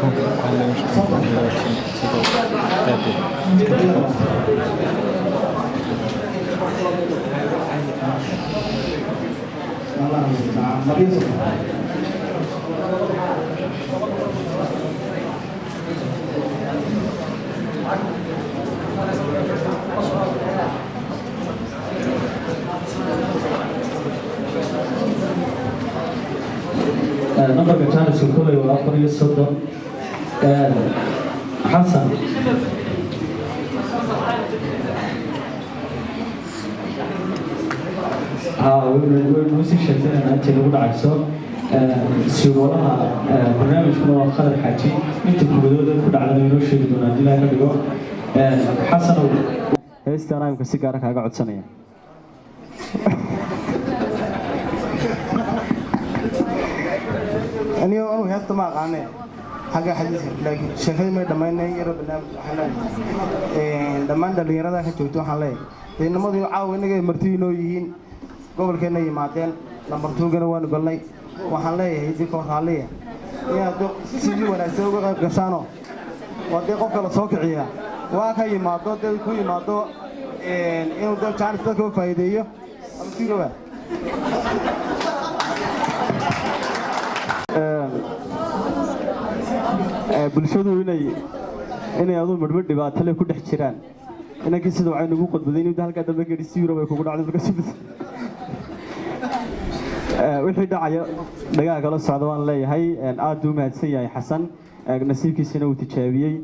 33, 18, 13, 30. 32. Nambarka janiska koley waa 34, Xasan. Ha, waynu usii sheegtay in intii lagu dhacayso. Sugoolaha barnaamijkuna waa Khadar Xaaji. Inta kubadooda ku dhacdana inoo sheegi doonaa haddii Ilaahay ka dhigo. Xasanow, heestaan imka si gaara kaaga codsanaya. Anigo anugu heesta ma aqaane xagga xadiiska, laakiin sheekadii may dhammaynay yaro. Barnaamij waxaan leeyahay dhammaan dhallinyarada ka joogto, waxaan leeyahay ciidamadu caawa innaga marti inoo yihiin, gobolkeenna yimaadeen, lambar tuugana waanu galnay. Waxaan leeyahay idinkoo raalliya inaad sidii wanaagsan uga qayb gashaanoo Waa dee qofka la soo kiciyaa, waa ka yimaado dee ku yimaado inuu dee jaanis dadka u faa'iideeyo ama sirowa. Bulshadu inay aduu midhmidh dhibaato leh ku dhex jiraan. Inankii sida waxay nagu qodbaday inuu halkaa dambe geli si Yurub ay kugu dhacday. Markaas wixii dhacaya dhagaha kala socda waan leeyahay. Aad buu u mahadsan yahay Xasan, nasiibkiisina uu tijaabiyey,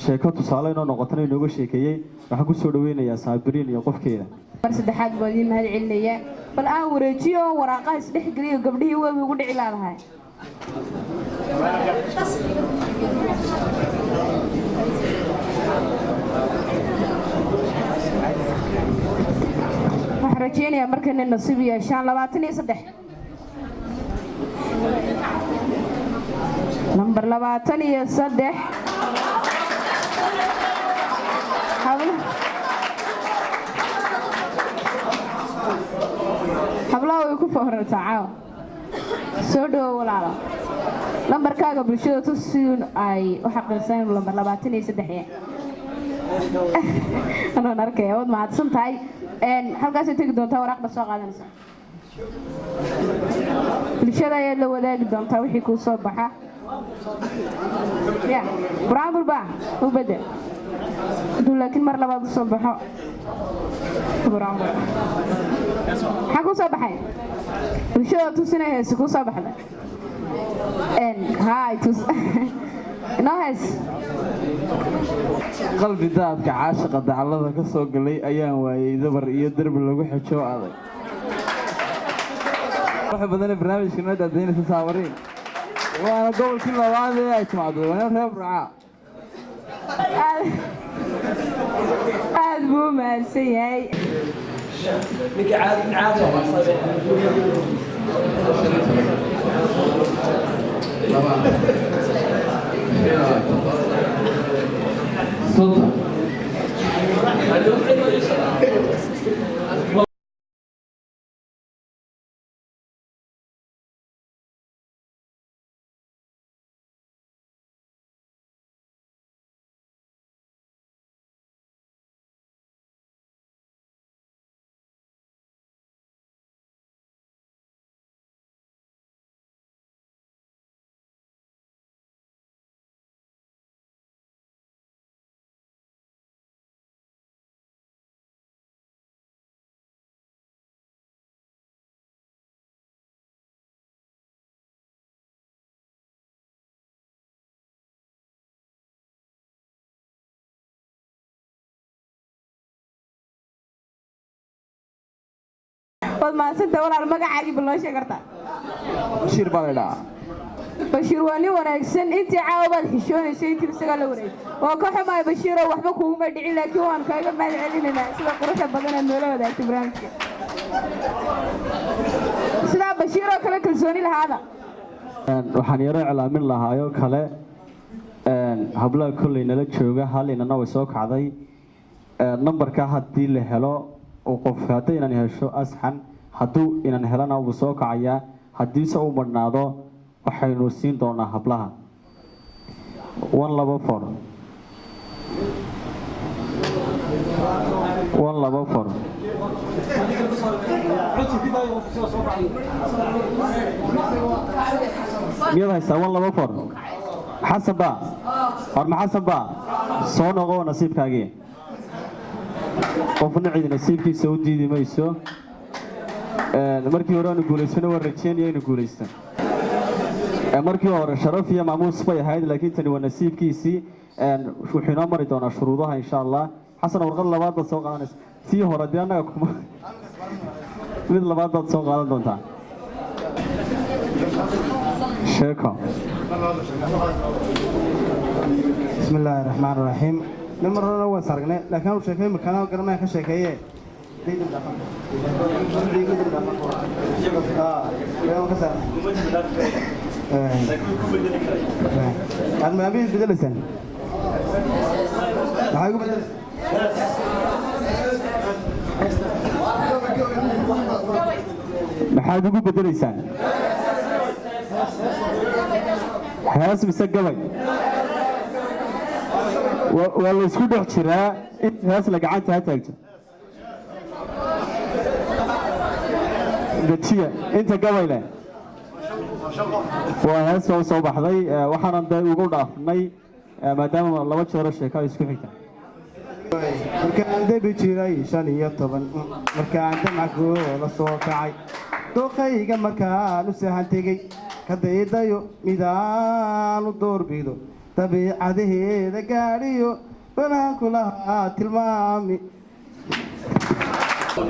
sheeko tusaale inoo noqotana inooga sheekeeyey. Waxaan kusoo dhaweynayaa Saabiriin iyo qofkeeda. Mar saddexaad baan idiin mahad celinayaa. Bal aan wareejiyo waraaqaha isdhexgeliyo, gabdhihii way ugu dhici laadahay. Waxaan rajeynayaa markana nasiib yeeshaan. 23, nambar 23. Hablaha way ku foorartaa caawa. Soo dhawo walaalo, lambarkaaga bulshada tus si ay u xaqiiqsan inuu lambar 23 yahay. Anaan arkaya, waad mahadsan tahay. Halkaasay tegi doontaa, waraaqda soo qaadanaysa, bulshada ayaad la wadaagi doontaa wixii kuu soo baxa. Ya buraanbur ba u bedel hadduu, laakiin mar labaad usoo baxo buraanbur. Maxaa kuu soo baxay? Bulshada tus inay heesi kuu soo baxday. Hay, tus inoo hees. Qalbi daadka caashiqa dacallada ka soo galay ayaan waayey dabar iyo derbi lagu xejo adag. Waxa badan barnaamijka noo daadaynaysa Saabariin, waana gobolkii labaad ee ay timaado, waana reer Burcaa. Aad buu u mahadsan yahay. Ninka caadi caadi waa. 30. Waad mahadsantahay walaal. Magacaagii bal noo sheeg kartaa? Bashiir baa la idhaa. Bashiir waa nin wanaagsan. Intii caawa baad xishoonaysay, intii isagaa la wareegay. Waa ka xumahay Bashiiroo, waxba kuguma dhicin, laakiin waan kaaga mahad celinaynaa sida quruxda badan aad noola wadaagtay barnaamijka. Sidaa Bashiiroo kale kalsooni lahaada. Waxaan yaro iclaamin lahaayoo kale, hablaha kolley nala jooga hal inana way soo kacday. Nambarka haddii la helo uu qof hadday inan hesho asxan, hadduu inan helana wuu soo kacayaa, haddiise uu madhnaado waxaynu siin doonaa hablaha. 124, 124. Miyaad haysaa 124? Xasan ba war ma Xasan ba soo noqo nasiibkaagii. Qofna cidi nasiibkiisa u diidi mayso. Markii hore aanu guulaysano, waan rajeynaya inuu guulaysto. Markii hore sharaf iyo maamuus bay ahayd, laakiin tani waa nasiibkiisii. Wuxuu inoo mari doonaa shuruudaha insha Allah. Xasan, warqad labaad baad soo qaadanaysa. Tii hore dee annaga kuma, mid labaad baad soo qaadan doontaa. Sheeko. بسم الله الرحمن الرحيم. Nin mar horena waan saragnay, laakiin anu sheekay makana garanaya ka sheekeeye. Aad maamid bedelaysaan, maxay ku bedelaysaa? Maxaad ugu bedelaysaan, hees mise gabay? Waa la isku dhex jiraa. Inta hees la gacanta ha taagto. Dejiya inta gabayle. Waa hees baa usoo baxday, waxaanan dee ugu dhaafnay maadaama laba jeero sheeko ay isku xigta. Markaan debi jiray 15, markaan damacgoola soo kacay, dooqayga markaan u sahan tegey, ka daydayo midaan u doorbido, dabiicadaheeda gaadhiyo banaan kulahaa tilmaami. 20,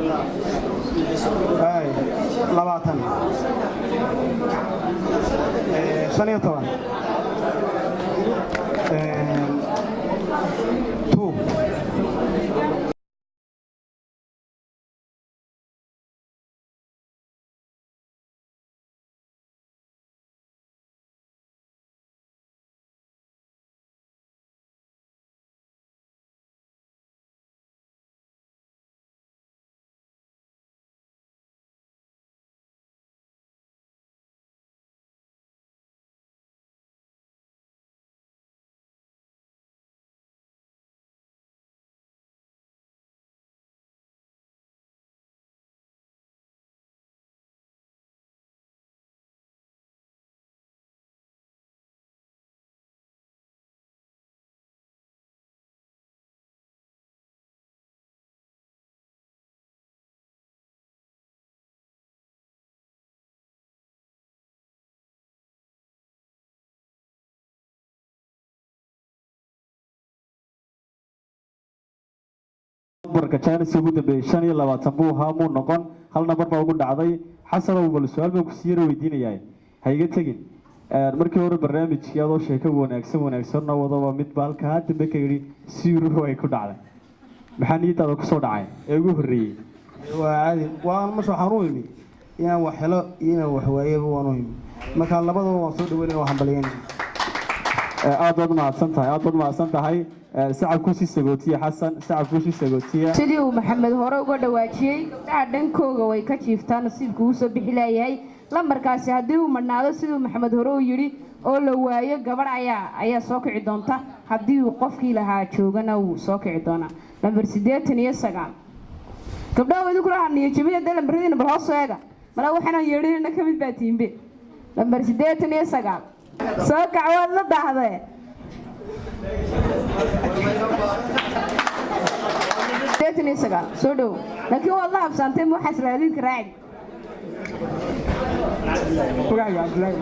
15, 2. Nambarka jaanis ugu dambeeyey 25 buu ahaa, muu noqon. Hal nambar baa ugu dhacday. Xasanow, bal su-aal baan kusii yara weydiinayaa, ha iga tegin. Markii hore barnaamijkii adoo sheeko wanaagsan wanaagsan noo wadaba, mid ba halkaa dambe ka yidhi siruhu ay ku dhacday. Maxaa niyadaada kusoo dhacay ee ugu horreeyey? Waa caadi, waan masha waxaan u imi inaan wax helo iyo inaan wax waayaba waan u imi. Marka labadaba waan soo dhaweynaya, waan hambalyeynaya. Aad baad mahadsan tahay, aad baad mahadsan tahay. Sacab kusii sagootiya Xasan, sacab kusii sagootiya. Sidii uu Maxamed hore uga dhawaajiyey, gabdhaha dhankooga way ka jiiftaa, nasiibku uu soo bixi leeyahay lambarkaasi. Haddii uu madhnaado, siduu Maxamed hore u yidhi, oo la waayo, gabadh ayaa soo kici doonta. Haddii uu qofkii lahaa joogana, wuu soo kici doonaa. Lambar 89, gabdhaha idinkuna ha niyo jabida dee, lambaradiina bal hoos eega. Malaa waxaanaan yeedhinayna ka mid baa tiimbe. Lambar 89, soo kac, waad la daahdee. 89, soo dhow, laakiin waad la habsaantay. Ma waxaas raadiidka raaci? Magacayga Cabdilaahi.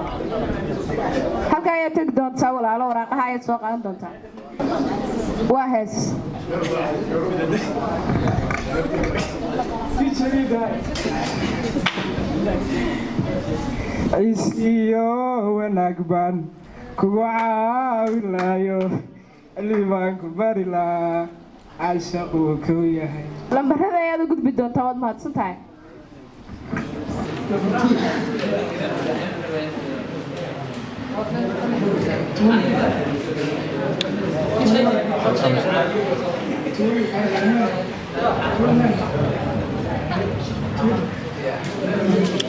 Halka ayaad tegi doontaa, walaalo, waraaqaha ayaad soo qaadan doontaa. Waa hees. Ciis iyo wanaag baan kugu caawinayo, cilmi baan ku bari lahaa, caashaquu kuu yahay. Lambarada ayaad u gudbi doontaa, waad mahadsan tahay.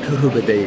Wuxuu bedelay.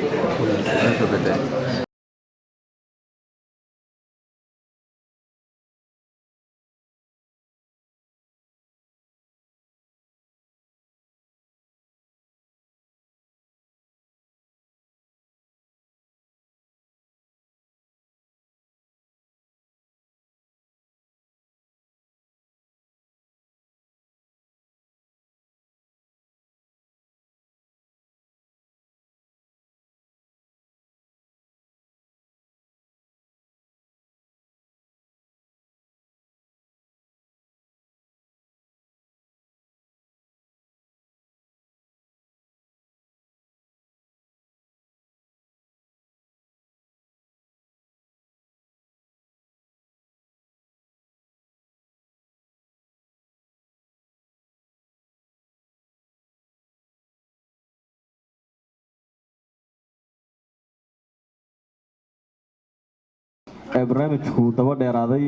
Barnaamijku daba dheeraaday.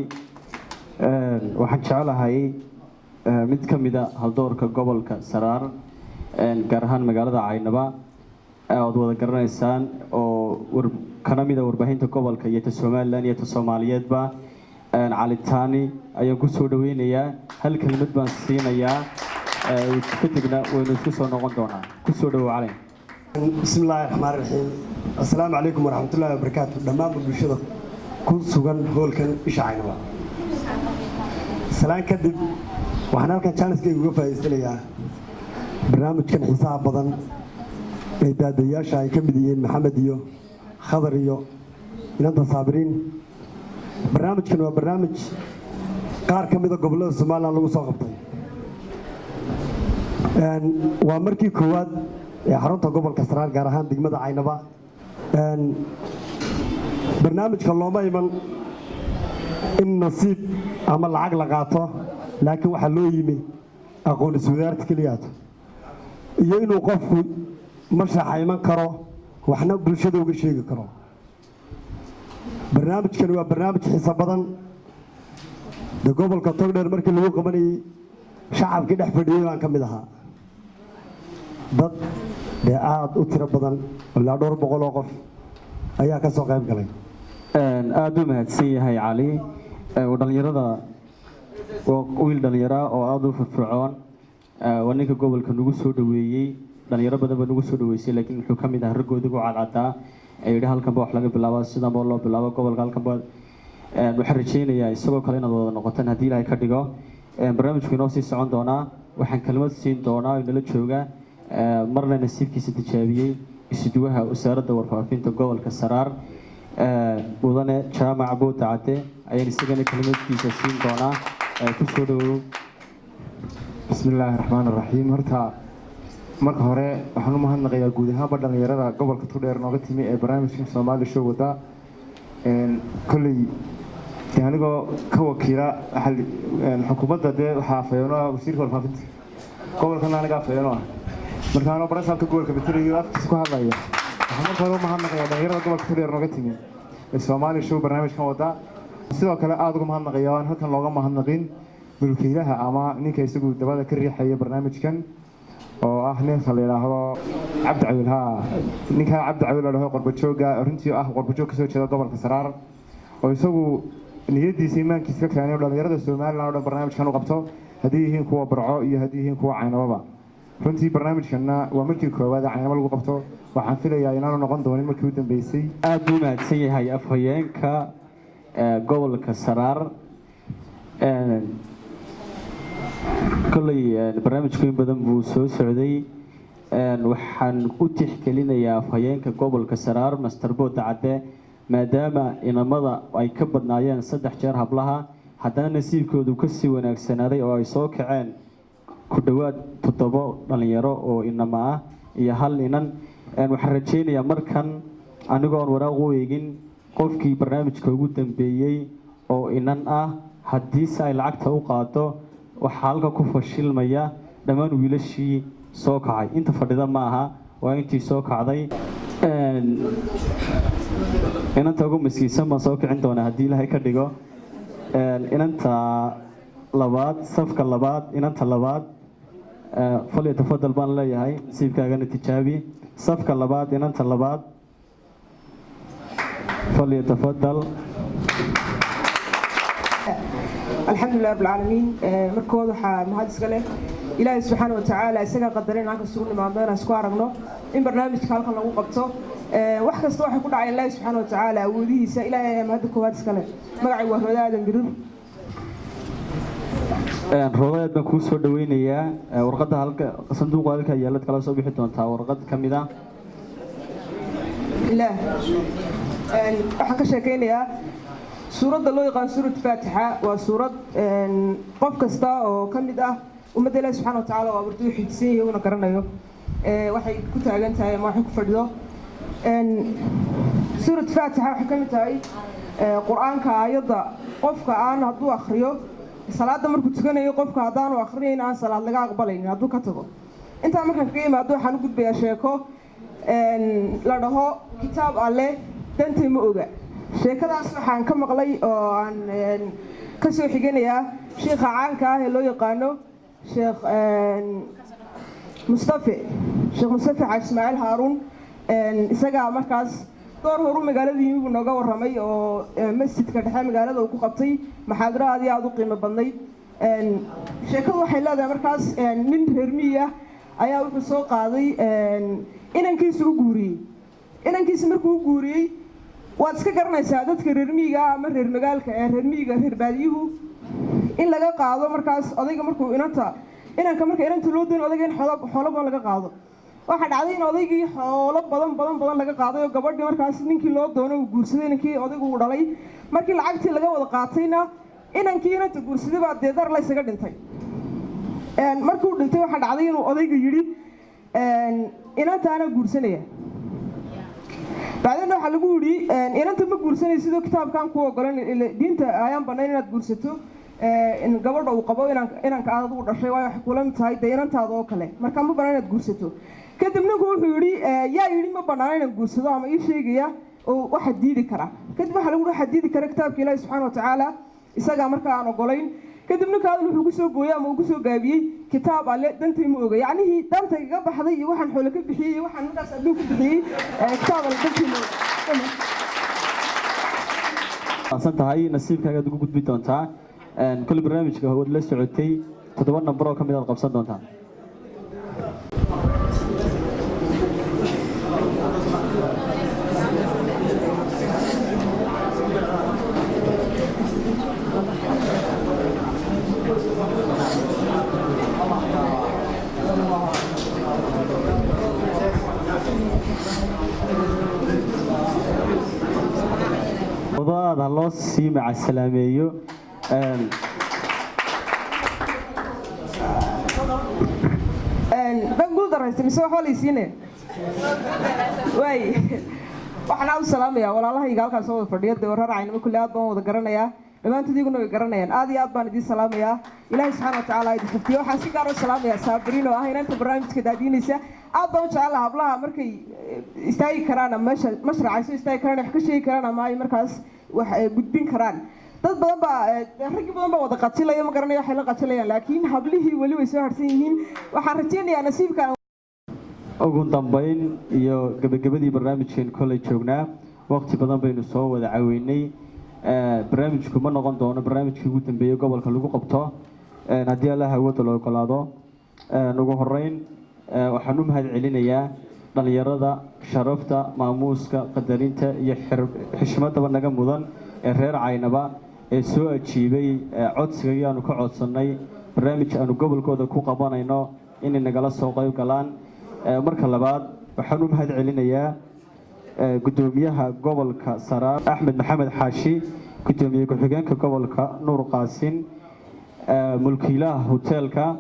Waxaan jecelahay mid ka mida haldoorka gobolka Saraar, gaar ahaan magaalada Caynaba, ood wada garanaysaan, oo kana mida warbaahinta gobolka iyo ta Somaliland iyo ta Soomaaliyeedba. Cali Taani ayaan ku soo dhaweynayaa. Hal kelmad baan siinayaa, kadibna waynu isku soo noqon doonaa. Ku soo dhawow, Cali. بسم الله الرحمن الرحيم، السلام عليكم ورحمة الله وبركاته. Dhammaan bulshada ku sugan hoolkan isha Caynaba, salaan kadib, waxaan halkan jaaniskayga uga faa'iidaysanayaa barnaamijkan xiisaha badan ee daadayaasha ay ka mid yihiin Maxamed iyo Khadar iyo inanta Saabiriin. Barnaamijkan waa barnaamij qaar ka mida gobollada Somaliland lagu soo qabtay. Waa markii koowaad ee xarunta gobolka Saraar, gaar ahaan degmada Caynaba. Barnaamijka looma iman in nasiib ama lacag la qaato, laakiin waxaa loo yimi aqoon iswadaarta keliyaata iyo inuu qofku mashaxa iman karo, waxna bulshada uga sheegi karo. Barnaamijkani waa barnaamij xiiso badan. De gobolka Togdheer markii lagu qabanayey, shacabkii dhex fadhiyey baan ka mid ahaa. Dad dee aada u tiro badan, ilaa dhowr boqol oo qof ayaa ka soo qayb galay. Aada u mahadsan yahay Cali. Dhalinyarada waa wiil dhalinyara oo aada u firfircoon. Waa ninka gobolka nagu soo dhaweeyey. Dhalinyaro badan baa nagu soo dhaweysay, laakiin wuxuu ka mid ahaa raggooda ugu cadcadaa ee yidhi halkan ba wax laga bilaabo, sidan ba loo bilaabo gobolka halkan ba. Waxaan rajeynayaa isagoo kale inaad wada noqotaan haddii Ilaahay ka dhigo. Barnaamijku inoo sii socon doonaa. Waxaan kelmad siin doonaa oo inala jooga, marna nasiibkiisa tijaabiyey, isuduwaha wasaaradda warfaafinta gobolka Saraar, mudane Jaamac Buuta Cadde ayaan isagana kelmadkiisa siin doonaa. Ku soo dhawow. بسم الله الرحمن الرحيم. Horta marka hore waxaan u mahadnaqayaa guud ahaanba dhalinyarada gobolka Togdheer nooga timi ee barnaamijkan Soomaali Show wada. Kolley dee anigoo ka wakiila xukuumadda, dee waxaa afhayeeno ah wasiirka warfaafinta gobolkan, aniga afhayeeno ah. Marka anoo barasaabka gobolka matalayo afkiisa ku hadlaya, waxaan marka hore u mahadnaqayaa dhalinyarada gobolka Togdheer nooga timi ee Soomaali Show barnaamijkan wada. Sidoo kale aada uga mahadnaqaya, waan halkan looga mahadnaqin, mulkiilaha ama ninka isagu dabada ka riixaya barnaamijkan oo ah ninka la yidhaahdo Cabdi Cawil. Haa, ninka Cabdi Cawil la dhaho, qorbajooga runtii ah, qorbajoog kasoo jeeda gobolka Saraar, oo isagu niyadiisa imaankiisa ka keenay dhalinyarada Somaliland oo dhan barnaamijkan u qabto, haddii yihiin kuwa Barco iyo haddii yihiin kuwa Caynababa. Runtii barnaamijkanna waa markii koowaad ee Caynabo lagu qabto. Waxaan filayaa inaanu noqon doonin markii u dambeysay. Aada buu mahadsan yahay afhayeenka gobolka Saraar. Kolley barnaamijku in badan buu soo socday. Waxaan u tixgelinayaa afhayeenka gobolka Saraar, Master Boota Cadde, maadaama inamada ay ka badnaayeen 3 jeer hablaha, haddana nasiibkoodu kasii wanaagsanaaday oo ay soo kaceen ku dhowaad toddobo dhalinyaro oo inama ah iyo hal inan. Waxaan rajeynayaa markan, anigoon waraaq u eegin, qofkii barnaamijka ugu dambeeyey oo inan ah haddiise ay lacagta u qaado, waxaa halka ku fashilmaya dhammaan wiilashii soo kacay. Inta fadhida ma aha, waa intii soo kacday. Inanta ugu miskiinsan baan soo kicin doonaa haddii Ilaahay ka dhigo. Inanta labaad, safka labaad, inanta labaad, falyatafadal baan leeyahay. Nasiibkaagana tijaabi. Safka labaad, inanta labaad, falyatafadal. الحمد لله رب العالمين. Markood waxaa mahad iska leh Ilaahay subxaana watacaala. Isagaa qadaray in halkan isugu nimaadno, inaan isku aragno, in barnaamijka halkan lagu qabto. Wax kasta waxay ku dhacay Ilaahay subxaana watacaala awoodihiisa. Ilaahay ayaa mahadda koowaad iska leh. Magacay waa Rooda Aadan Birir. Roodaad baan kuu soo dhaweynayaa. Warqadda halka sanduuqa halka yaallad kala soo bixi doontaa warqad ka mid ah. Ilaah, waxaan ka sheekaynayaa suuradda loo yaqaan suurat Faatixa. Waa suurad qof kasta oo ka mid ah ummadda Ilaahi subxaana watacaala oo abuurtay uu xifdisan yahay, una garanayo waxay ku taagan tahay ama waxay ku fadhido. Suurat Faatixa waxay ka mid tahay Qur-aanka aayadda qofka aan hadduu akhriyo salaadda markuu tukanayo, qofka haddaanu akhrinayn aan salaad laga aqbalaynin hadduu ka tago. Intaa markaan kaga imaado, waxaan u gudbayaa sheeko la dhaho "Kitaab Alle Dantay Ma Oga". Sheekadaas waxaan ka maqlay oo aan ka soo xiganayaa sheikha caanka ah ee loo yaqaano Sheekh Mustafe, Sheekh Mustafe Xaaji Ismaaciil Haaruun. Isagaa markaas Door horu magaalada yimi buu nooga warramay oo masjidka dhexe magaalada uu ku qabtay muxaadaro aad iyo aada u qiimo badnayd. Sheekadu waxay leedahay markaas nin reer miyi ah ayaa wuxuu soo qaaday inankiisa u guuriyey. Inankiisa markuu u guuriyey, waad iska garanaysaa dadka reer miyiga ah ama reer magaalka ee reer miyiga, reer baadiyuhu, in laga qaado markaas odayga markuu inanta inanka marka inanta loo doono odayga in xoolo xoolo badan laga qaado. Waxaa dhacday in odaygii xoolo badan badan badan laga qaaday oo gabadhii markaas ninkii loo doono uu guursaday, inankii odaygu uu dhalay. Markii lacagtii laga wada qaatayna, inankii inanta guursaday baa dee dar la isaga dhintay. Markuu dhintay, waxaa dhacday inuu odayga yidhi, "Inantaana guursanaya." Bacdeenna waxaa lagu yidhi, "Inanta ma guursanay sidoo kitaabkaan ku ogolan, diinta ayaan bannayn inaad guursato gabadha uu qabo inanka aad adigu dhashay, waayo waxay kula mid tahay dee inantaada oo kale, marka ma bannaan inaad guursato." Kadib ninku wuxuu yidhi, "Yaa yidhi ma bannaan inaan guursado ama ii sheegaya oo waxa diidi kara?" Kadib waxaa lagu yidhi, "Waxaa diidi kara kitaabka Ilaahi subxaana watacaala, isagaa markaa aan ogolayn." Kadib ninka hadal wuxuu kusoo gooyey ama uu kusoo gaabiyey, "Kitaab alle dantii ma oga." Yacnihii danta igaga baxday iyo waxaan xoolo ka bixiyey iyo waxaan markaas adduun ku bixiyey, kitaab alle dantii ma oga. San tahay nasiibkaagaad ugu gudbi doontaa. Kole barnaamijka waad la socotay, 7 nambar oo ka mid aad qabsan doontaa. Wadaada loo sii macasalaameeyo. Dan guul daraystay mise waxba laysiinaya waay. Waxaan aad u salaamayaa walaalahayga halkaas soo wada fadhiya, dee warar Caynimo kulli aad baan wada garanayaa, dhammaantood iyaguna way garanayaan. Aad iyo aad baan idiin salaamayaa. Ilaahay subxaana watacaala ha idin xifdiyo. Waxaan si gaar u salaamayaa Saabiriin oo ah inanta barnaamijka daadiinaysa. Aad baan u jecelaha hablaha markay istaagi karaan ama meesha mashraca soo istaagi karaan, wax ka sheegi karaan ama ay markaas wax gudbin karaan. Dad badan baa raggi badan baa wada qajilaya, ma garanayo waxay la qajilayaan, laakiin hablihii weli way soo harsan yihiin. Waxaan rajaynayaa nasiibka. Ugu dambeyn iyo gebagabadii barnaamijkeen koley joognaa, waqti badan baynu soo wada caweynay. Barnaamijku ma noqon doono barnaamijkii ugu dambeeyey gobolka lagu qabto, haddii Allah awoodda la ogolaado. Ugu horeyn waxaan u mahad celinayaa dhalinyarada sharafta, maamuuska, qadarinta iyo xishmadaba naga mudan ee reer Caynaba ee soo ajiibay codsigii aanu ka codsannay barnaamij aanu gobolkooda ku qabanayno inay nagala soo qayb galaan. Marka labaad waxaan u mahad celinayaa guddoomiyaha gobolka Saraar Axmed Maxamed Xaashi, guddoomiye ku-xigeenka gobolka Nuur Qaasin, mulkiilaha hoteelka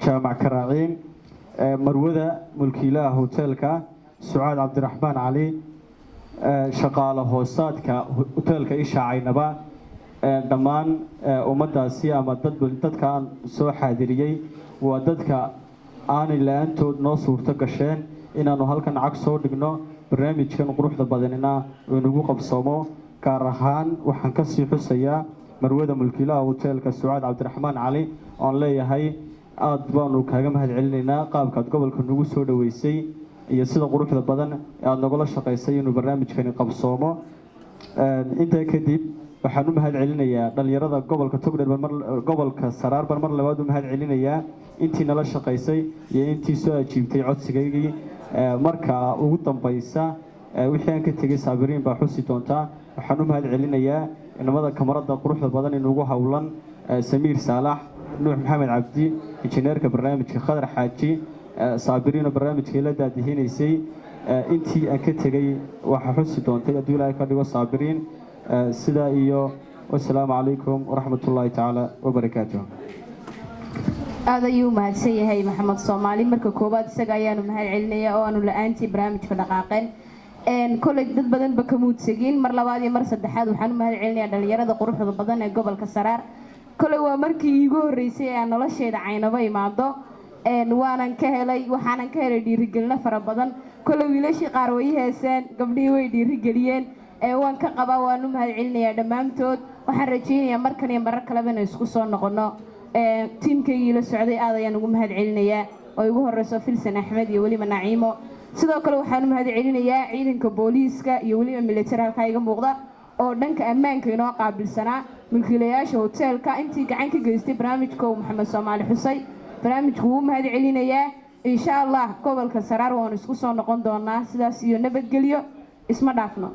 Jaamac Karaaciin, marwada mulkiilaha hoteelka Sucaad Cabdiraxmaan Cali, shaqaale hoosaadka hoteelka Isha Caynaba. Dhammaan ummaddaasi ama dad dadkaan soo xaadiriyey waa dadka aanay la-aantood noo suurto gasheen inaannu halkan cag soo dhigno, barnaamijkan quruxda badanina uu inagu qabsoomo. Gaar ahaan waxaan kasii xusayaa marwada mulkiilaha hoteelka Sucaad Cabdiraxmaan Cali oon leeyahay aada baanu kaaga mahad celinaynaa qaabkaad gobolka nagu soo dhaweysay iyo sida quruxda badan ee aada nagula shaqaysay inuu barnaamijkani qabsoomo. Intaa kadib waxaan u mahad celinayaa dhalinyarada gobolka Togdheer, mar gobolka Saraar baan mar labaad u mahad celinayaa intii nala shaqaysay iyo intii soo ajiibtay codsigaygii. Marka ugu dambaysa, wixii aan ka tegey Saabiriin baa xusi doontaa. Waxaan u mahad celinayaa inamada kamarada quruxda badan inugu howlan, Samiir Saalax, Nuux Maxamed Cabdi, injineerka barnaamijka Khadar Xaaji, Saabiriino barnaamijka ila daadihinaysay. Intii aan ka tegey waxaa xusi doontay hadduu Ilaahay ka dhigo Saabiriin. Sidaa iyo wasalaamu calaykum waraxmat ullaahi tacaala wabarakaatuh. Aad ayuu mahadsan yahay Maxamed Soomaali. Marka koowaad isaga ayaanu mahad celinaya oo aanu la-aantii barnaamijka dhaqaaqeen koley dad badanba kamuudsagin. Mar labaad iyo mar saddexaad waxaan u mahad celinayaa dhalinyarada quruxda badan ee gobolka Saraar. Koley waa markii iigu horreysay ee aan nolosheeda Caynabo imaado, waanan ka helay, waxaanan ka helay dhiirigelino fara badan. Koley wiilashii qaar way i heeseen, gabdhihii way dhiirigeliyeen, waan ka qabaa, waan u mahad celinayaa dhammaantood. Waxaan rajaynayaa markan iyo marar kaleba inay isku soo noqono. Tiimkaygii la socday aad ayaan ugu mahad celinayaa oo igu horeyso Filsan Axmed iyo weliba Naciimo. Sidoo kale waxaan u mahad celinayaa ciidanka booliiska iyo weliba military halkaa iga muuqda oo dhanka ammaanka inoo qaabilsanaa, mulkiilayaasha hoteelka, intii gacan ka geystay barnaamijka uu Maxamed Soomaali xusay. Barnaamijku wuu mahad celinayaa. Insha Allah gobolka Saraar waanu isku soo noqon doonaa. Sidaas iyo nabadgelyo, isma dhaafno.